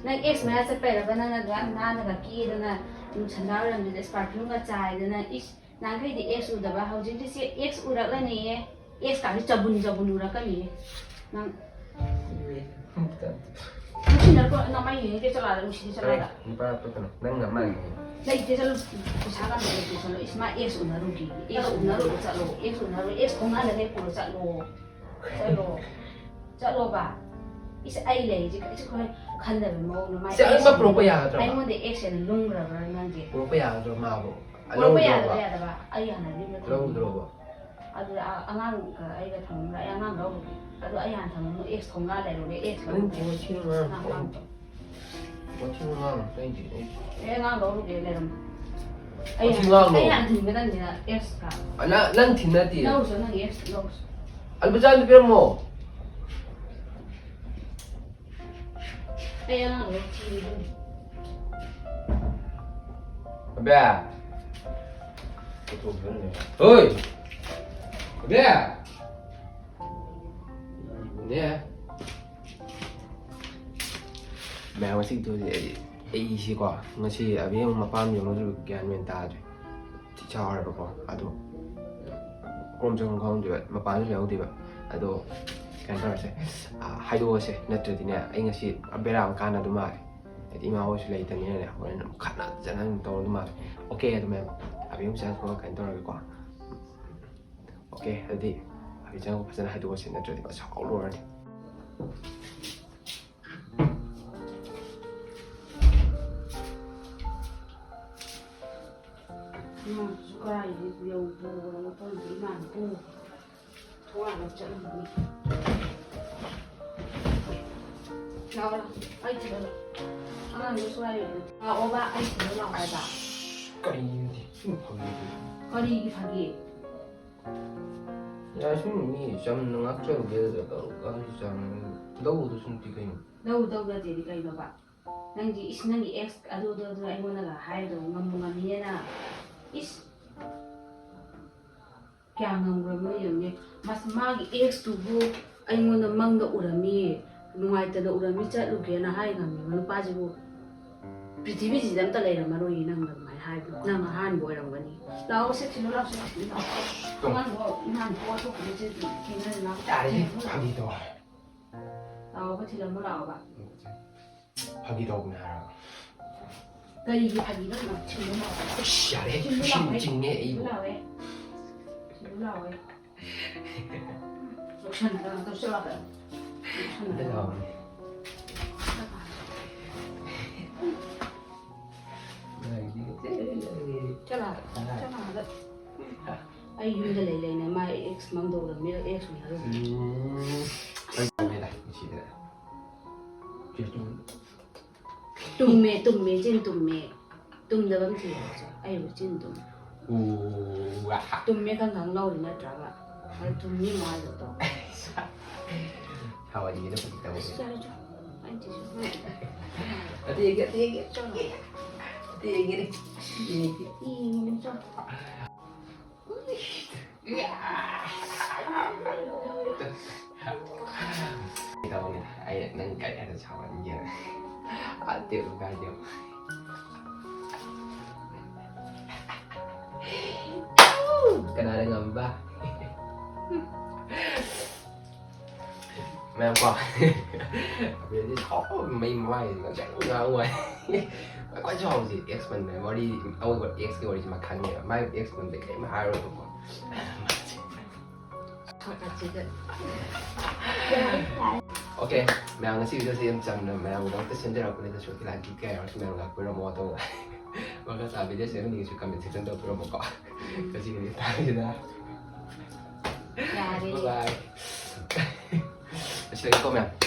ꯅꯪ ꯑꯦꯛꯁ ꯃꯌꯥ ꯆꯠꯄꯩꯔꯕ ꯅꯪꯅ ꯑꯗꯨꯌꯥꯝ ꯅꯥꯟꯅꯒ ꯀꯦꯗꯅ ꯁꯟꯗꯥ ꯑꯣꯏꯔꯝꯗꯨꯗ ꯄꯔꯐ꯭ꯌꯨꯝꯒ ꯆꯥꯏꯗꯅ? ꯏꯁ! ꯅꯍꯥꯟꯈꯩꯗꯤ ꯑꯦꯛꯁ ꯎꯗꯕ, ꯍꯧꯖꯤꯛꯇꯤ ꯁꯤ ꯑꯦꯛꯁ ꯎꯔꯛꯂꯅꯤꯌꯦ꯫ ꯑꯦꯛꯁ ꯀꯥꯁꯤ ꯆꯕꯨꯟ ꯆꯕꯨꯟ ꯎꯔꯛꯀꯅꯤꯌꯦ꯫ ꯅꯪ ꯅꯨꯡꯁꯤꯅꯔꯛꯄ ꯅꯃꯥꯏ ꯌꯦꯡꯉꯦ ꯆꯠꯂꯥꯗ, ꯅꯨꯡꯁꯤꯗꯦ ꯆꯠꯂꯥꯗ꯫ ꯅꯨꯄꯥ ꯑꯇꯣꯞꯄꯅ ꯅꯪꯅ ꯃꯥꯒꯤ ꯂꯩꯇꯦ ꯆꯠꯂꯨ꯫ ꯄꯩꯁꯥꯒ ꯑꯝꯇ ꯂꯩꯇꯦ ꯆꯠꯂꯨ꯫ ꯏꯁ ꯃꯥ ꯑꯦꯛꯁ ꯎꯅꯔꯨꯒꯦ꯫ ꯑꯦꯛꯁ ꯎꯅꯔꯨꯔꯣ ꯆꯠꯂꯣ꯫ ꯑꯦꯛꯁ ꯎꯅꯔꯨ ꯑꯦꯛꯁ ꯈꯣꯡꯅꯥꯟꯗ ꯂꯦꯞꯄꯨꯔꯣ ꯆꯠꯂꯣ꯫ ꯆꯠꯂꯣ꯫ ꯆꯠꯂꯣꯕ꯫ ꯏꯁ ꯑꯩ ꯂꯩꯔꯤꯁꯦ ꯀꯩꯁꯨ ꯈꯟꯗꯕ ꯃꯑꯣꯡꯗ ꯃꯥ ꯁꯤ ꯑꯗꯨꯝ ꯑꯦꯛꯁ ꯄꯨꯔꯛꯄ ꯌꯥꯒꯗ꯭ꯔꯣ? ꯑꯩꯉꯣꯟꯗ ꯑꯦꯛꯁ ꯑꯣꯏꯅ ꯂꯨꯝꯈ꯭ꯔꯕ꯭ꯔꯥ ꯅꯪꯁꯦ? ꯄꯨꯔꯛꯄ ꯌꯥꯒꯗ꯭ꯔꯣ ꯃꯥꯕꯨ? ꯄꯨꯔꯛꯄ ꯌꯥꯗꯕ ꯂꯧꯗ꯭ꯔꯣꯕ? ꯌꯥꯗꯕ ꯑꯩ ꯍꯥꯟꯅ ꯌꯨꯝꯗ ꯊꯝꯃꯝꯃꯦ꯫ ꯂꯧꯗ꯭ꯔꯣꯕ? ꯑꯗꯨ ꯑ- ꯑꯉꯥꯡꯒ ꯑꯩꯒ ꯊꯝꯃꯝꯕ꯭ꯔꯥ? ꯑꯩ ꯑꯉꯥꯡ ꯂꯧꯔꯨꯒꯦ꯫ ꯑꯗꯨ ꯑꯩ ꯍꯥꯟꯅ ꯊꯝꯃꯝꯃꯣ꯫ ꯑꯦꯛꯁ ꯊꯣꯡꯒꯥ ꯂꯩꯔꯨꯒꯦ꯫ ꯑꯦꯛꯁ ꯅꯪ ꯂꯧꯔꯨꯒꯦ꯫ ꯋꯥꯊꯤ ꯉꯥꯡ-, ꯅꯪ ꯑꯉꯥꯡ ꯇꯧ꯫ ꯋꯥꯊꯤ ꯉꯥꯡ-, ꯑꯩꯗꯤ, ꯑꯩ ꯑꯦ ꯑꯉꯥꯡ ꯂꯧꯔꯨꯒꯦ ꯂꯩꯔꯝꯃꯣ꯫ ꯑꯩ ꯋꯥꯊꯤ ꯍꯥꯟꯅ- ꯉꯥꯡꯅꯣ꯫ ꯑꯩ ꯍꯥꯟꯅ ꯊꯤꯟꯒꯗꯕꯅꯤꯅ ꯑꯦꯛꯁꯀ꯫ ꯑ, ꯅꯪ, ꯅꯪ ꯊꯤꯟ ꯅꯠꯇꯦ꯫ ꯂꯧꯔꯨꯆꯣ ꯅꯪ ꯑꯦꯛꯁ ꯂꯧꯔꯨꯆꯣ꯫ ꯑꯜꯕꯆꯥꯟꯗ ꯄꯤꯔꯝꯃꯣ꯫ ꯑꯩ ꯑꯉꯥꯡ ꯂꯧꯔꯨ ꯊꯤꯔꯨꯗꯣꯏꯅꯤ꯫ ꯑꯕꯦ꯫ ꯍꯣꯏ꯫ ꯑꯕꯦ꯫ ꯅꯦ꯫ ꯃꯌꯥꯝ ꯉꯁꯤꯗꯨꯗꯤ ꯑꯩ, ꯑꯩꯁꯤꯀꯣ, ꯉꯁꯤ ꯑꯕꯦ ꯑꯃꯨꯛ ꯃꯄꯥꯝ ꯌꯧꯅꯗ꯭ꯔꯤꯕ ꯒ꯭ꯌꯥꯟ ꯃꯦꯟ ꯇꯥꯗ꯭ꯔꯦ꯫ ꯊꯤ ꯁꯥꯎꯔꯦꯕꯀꯣ꯫ ꯑꯗꯣ ꯀꯣꯝ ꯆꯪꯐꯝ ꯈꯪꯍꯧꯗꯦꯕ, ꯃꯄꯥꯟꯁꯨ ꯂꯩꯍꯧꯗꯦꯕ꯫ ꯑꯗꯣ ꯀꯩꯅꯣ ꯇꯧꯔꯁꯦ, ꯑ, ꯍꯥꯏꯗꯣꯛꯑꯁꯦ, ꯅꯠꯇ꯭ꯔꯗꯤꯅꯦ ꯑꯩ ꯉꯁꯤ ꯕꯦꯔꯥ ꯑꯃ ꯀꯥꯟꯅꯗꯧ ꯃꯥꯜꯂꯦ꯫ ꯍꯥꯏꯗꯤ ꯏꯃꯥ ꯍꯣꯏꯁꯨ ꯂꯩꯇꯕꯅꯤꯅꯅꯦ, ꯍꯣꯔꯦꯟ ꯑꯃꯨꯛ ꯈꯠꯅ ꯆꯩꯅꯕ ꯇꯧꯔꯗꯧ ꯃꯥꯜꯂꯦ꯫ ꯑꯣꯀꯦ, ꯑꯗꯨ ꯃꯌꯥꯝ ꯑꯕꯦ ꯑꯃꯨꯛ ꯆꯪꯉꯛꯄꯒ ꯀꯩꯅꯣ ꯇꯧꯔꯒꯦꯀꯣ꯫ ꯑꯣꯀꯦ, ꯑꯗꯨꯗꯤ ꯑꯕꯦ ꯆꯪꯉꯛꯄ ꯐꯖꯅ ꯍꯥꯏꯗꯣꯛꯑꯁꯦ, ꯅꯠꯇ꯭ꯔꯗꯤ ꯃꯥ ꯁꯥꯎ ꯂꯣꯏꯔꯅꯤ꯫ ꯏꯃꯥꯁꯨ ꯀꯗꯥꯏꯗ ꯌꯧꯕꯅꯣ ꯈꯪꯗꯦ, ꯏꯃꯥꯅ ꯄꯨ-, ꯊꯣꯡꯒꯥꯟꯗ ꯆꯠꯂꯝꯕꯅꯤ꯫ ꯂꯥꯛꯑꯣ, ꯂꯥꯛꯑꯣ, ꯑꯩ ꯊꯤꯜꯂꯣ, ꯂꯥꯛꯑꯣ꯫ ꯑꯉꯥꯡꯗꯣ ꯁ꯭ꯋꯥꯏ ꯂꯩꯔꯦ꯫ ꯂꯥꯛꯑꯣꯕ, ꯑꯩ ꯊꯤꯜꯂꯣ ꯂꯥꯛꯑꯣ ꯍꯥꯏꯕ꯫ ꯀꯔꯤꯅꯣ ꯁꯤ ꯐꯥꯒꯤꯗꯤ? ꯀꯔꯤꯒꯤ ꯐꯥꯒꯤ? ꯌꯥꯔꯦ, ꯁꯨꯝ ꯃꯤ ꯆꯝꯅ ꯉꯥꯛꯆꯔꯨꯒꯦ ꯑꯗꯨꯗ ꯇꯧꯔꯒ ꯑꯩꯁꯨ ꯆꯝꯅ ꯂꯧꯕꯗꯣ ꯁꯨꯝ ꯄꯤ ꯀꯩꯅꯣ꯫ ꯂꯧ ꯇꯧꯗ꯭ꯔꯗꯤ ꯀꯩꯅꯣꯕ? ꯅꯪꯗꯤ ꯏꯁ, ꯅꯪꯒꯤ ꯑꯦꯛꯁ ꯑꯗꯨ ꯑꯗꯨ ꯑꯗꯨ ꯑꯩꯉꯣꯟꯗꯒ ꯍꯥꯏꯔꯗꯧ ꯉꯝꯕꯨ ꯉꯝꯃꯤꯅꯦꯅ? ꯏꯁ, ꯀꯌꯥ ꯉꯝꯈ꯭ꯔꯕꯅꯣ ꯌꯦꯡꯉꯦ꯫ ꯃꯥꯒꯤ ꯑꯦꯛꯁꯇꯨꯕꯨ ꯑꯩꯉꯣꯟꯗ ꯃꯪꯗ ꯎꯔꯝꯃꯤ, ꯅꯨꯡꯉꯥꯏꯇꯅ ꯎꯔꯝꯃꯤ, ꯆꯠꯂꯨꯒꯦꯅ ꯍꯥꯏ ꯉꯝꯃꯤꯕ ꯅꯨꯄꯥꯁꯤꯕꯨ ꯄ꯭ꯔꯤꯊꯤꯕꯤꯁꯤꯗ ꯑꯝꯇ ꯂꯩꯔꯝꯃꯔꯣꯏꯌꯦ꯫ ꯅꯪꯅ ꯑꯗꯨꯃꯥꯏꯅ ꯍꯥꯏꯕꯗꯣ ꯅꯪ ꯑꯍꯥꯟꯕ ꯑꯣꯏꯔꯝꯒꯅꯤ꯫ ꯂꯥꯛꯑꯣ, ꯁꯦ ꯊꯤꯜꯂꯨ ꯂꯥꯛꯑꯣ, ꯁꯦ ꯊꯤꯜꯂꯨ ꯂꯥꯛꯑꯣ꯫ ꯑꯉꯥꯡꯗꯣ ꯅꯍꯥꯟ ꯄꯣꯛꯑ ꯊꯣꯛꯄꯅꯦ, ꯁꯦ ꯊꯦꯡꯅꯔ ꯂꯥꯛꯑꯣ꯫ ꯌꯥꯔꯦꯍꯦ, ꯐꯥꯒꯤ ꯇꯧ꯫ ꯂꯥꯛꯑꯣꯕ, ꯊꯤꯜꯂꯝꯃꯣ ꯂꯥꯛꯑꯣꯕ꯫ ꯐꯥꯒꯤ ꯇꯧꯕꯅꯦ ꯍꯥꯏꯔꯒ꯫ ꯀꯔꯤꯒꯤ ꯐꯥꯒꯤꯅꯣ? ꯊꯤꯜꯂꯨ ꯂꯥꯛꯑꯣ꯫ ꯑꯁ, ꯌꯥꯔꯦꯍꯦ, ꯊꯤꯜꯂꯨ ꯂꯥꯛꯑꯣꯍꯦ꯫ ꯁꯤꯡ ꯆꯤꯡꯉꯦ ꯑꯩꯕꯨ꯫ ꯊꯤꯜꯂꯨ ꯂꯥꯛꯑꯣꯍꯦ꯫ ꯊꯤꯜꯂꯨ ꯂꯥꯛꯑꯣꯍꯦ꯫ ꯂꯧꯁꯟꯅꯗꯅ ꯇꯧꯁꯜꯂꯛꯑꯒ꯫ ꯑꯝꯇ ꯂꯥꯛꯑꯣꯅꯦ꯫ ꯆꯠꯂꯣ꯫ ꯆꯠꯂꯣ ꯑꯥꯗ꯫ ꯑꯩ ꯌꯨꯝꯗ ꯂꯩ ꯂꯩꯅ ꯃꯥ ꯑꯦꯛꯁ ꯃꯪꯗꯧꯔꯝꯃꯤ, ꯑꯦꯛꯁ ꯎꯅꯔꯨꯕꯅꯤ꯫ ꯎꯝ꯫ ꯑꯩ ꯇꯧꯔꯦꯗ, ꯅꯨꯡꯁꯤꯗꯦꯗ꯫ ꯆꯦ ꯇꯨꯝ꯫ ꯇꯨꯝꯃꯦ, ꯇꯨꯝꯃꯦ, ꯆꯤꯟ ꯇꯨꯝꯃꯦ꯫ ꯇꯨꯝꯗꯕ ꯑꯃ ꯊꯤꯔꯦ꯫ ꯑꯩꯕꯨ ꯆꯤꯟ ꯇꯨꯝꯃꯦ꯫ ꯎ, ꯋꯥ꯫ ꯇꯨꯝꯃꯦ ꯈꯪ ꯈꯪ ꯂꯧꯔꯤ ꯅꯠꯇ꯭ꯔꯕ? ꯑꯗꯨ ꯇꯨꯝꯃꯤ ꯃꯥꯜꯂꯦ ꯇꯧ꯫ ꯁꯥꯎꯍꯟꯒꯦꯅ ꯐꯥꯒꯤ ꯇꯧꯕꯅꯦ꯫ ꯆꯠꯂꯣ, ꯆꯠꯂꯣ꯫ ꯑꯩ ꯇꯤꯁꯨ ꯅꯠꯇꯦ, ꯑꯩꯒꯤ, ꯑꯇꯩ ꯑꯩꯒꯤ꯫ ꯆꯠꯂꯣ꯫ ꯑꯇꯩ ꯑꯩꯒꯤꯅꯦ꯫ ꯌꯦꯡꯉꯦ, ꯆꯠꯂꯣ꯫ ꯇꯧꯕꯅꯤꯗ, ꯑꯩ ꯅꯪ ꯀꯔꯤ ꯍꯥꯏꯅ ꯁꯥꯎꯍꯟꯒꯦꯅ꯫ ꯑꯥ, ꯇꯦꯛꯂꯨ ꯀꯥꯏꯗꯦ꯫ ꯀꯅꯥꯅ ꯉꯝꯕ? ꯃꯌꯥꯝ ꯀꯣ, ꯑꯕꯦꯟꯗꯤ ꯁꯥꯎꯕ ꯃꯩ ꯃꯃꯥꯏꯁꯤꯗ ꯉꯁꯥꯏ ꯉꯥꯡ ꯋꯥꯏ꯫ ꯈ꯭ꯋꯥꯏ ꯁꯥꯎꯕꯁꯤ ꯑꯦꯛꯁ ꯃꯟꯕ ꯋꯥꯔꯤ, ꯑꯋꯣꯏꯕ ꯑꯦꯛꯁꯀꯤ ꯋꯥꯔꯤꯁꯤ ꯃꯈꯜꯅꯦꯕ꯫ ꯃꯥꯏ ꯑꯦꯛꯁ ꯃꯟꯕꯩ ꯀꯔꯤꯝ ꯍꯥꯏꯔꯣꯏꯕꯀꯣ꯫ ꯑꯣꯀꯦ, ꯃꯌꯥꯝ, ꯉꯁꯤ ꯚꯤꯗꯤꯑꯣꯁꯤ ꯌꯥꯝ ꯆꯝꯅ ꯃꯌꯥꯝꯒꯤꯗꯃꯛꯇ ꯁꯦꯝꯖꯔꯛꯄꯅꯤꯗ, ꯁꯣꯔꯠꯀꯤ ꯂꯥꯏꯟꯒꯤ ꯀꯌꯥ ꯌꯥꯎꯔꯁꯨ ꯃꯌꯥꯝ ꯂꯥꯛꯄꯤꯔꯝꯃꯣ꯫ ꯑꯗꯨꯒ ꯃꯈꯥ ꯇꯥꯕ ꯚꯤꯗꯤꯑꯣ ꯁꯦꯝꯍꯟꯅꯤꯡꯉꯁꯨ ꯀꯃꯦꯟ ꯁꯦꯛꯁꯟ ꯇꯧꯕꯤꯔꯝꯃꯣꯀꯣ꯫ ꯉꯁꯤꯒꯤꯗꯤ ꯇꯥꯔꯦꯗꯅ꯫ ꯌꯥꯔꯦ꯫ Bye bye꯫ ꯂꯣꯏꯁꯤꯜꯂꯒꯦꯀꯣ ꯃꯌꯥꯝ꯫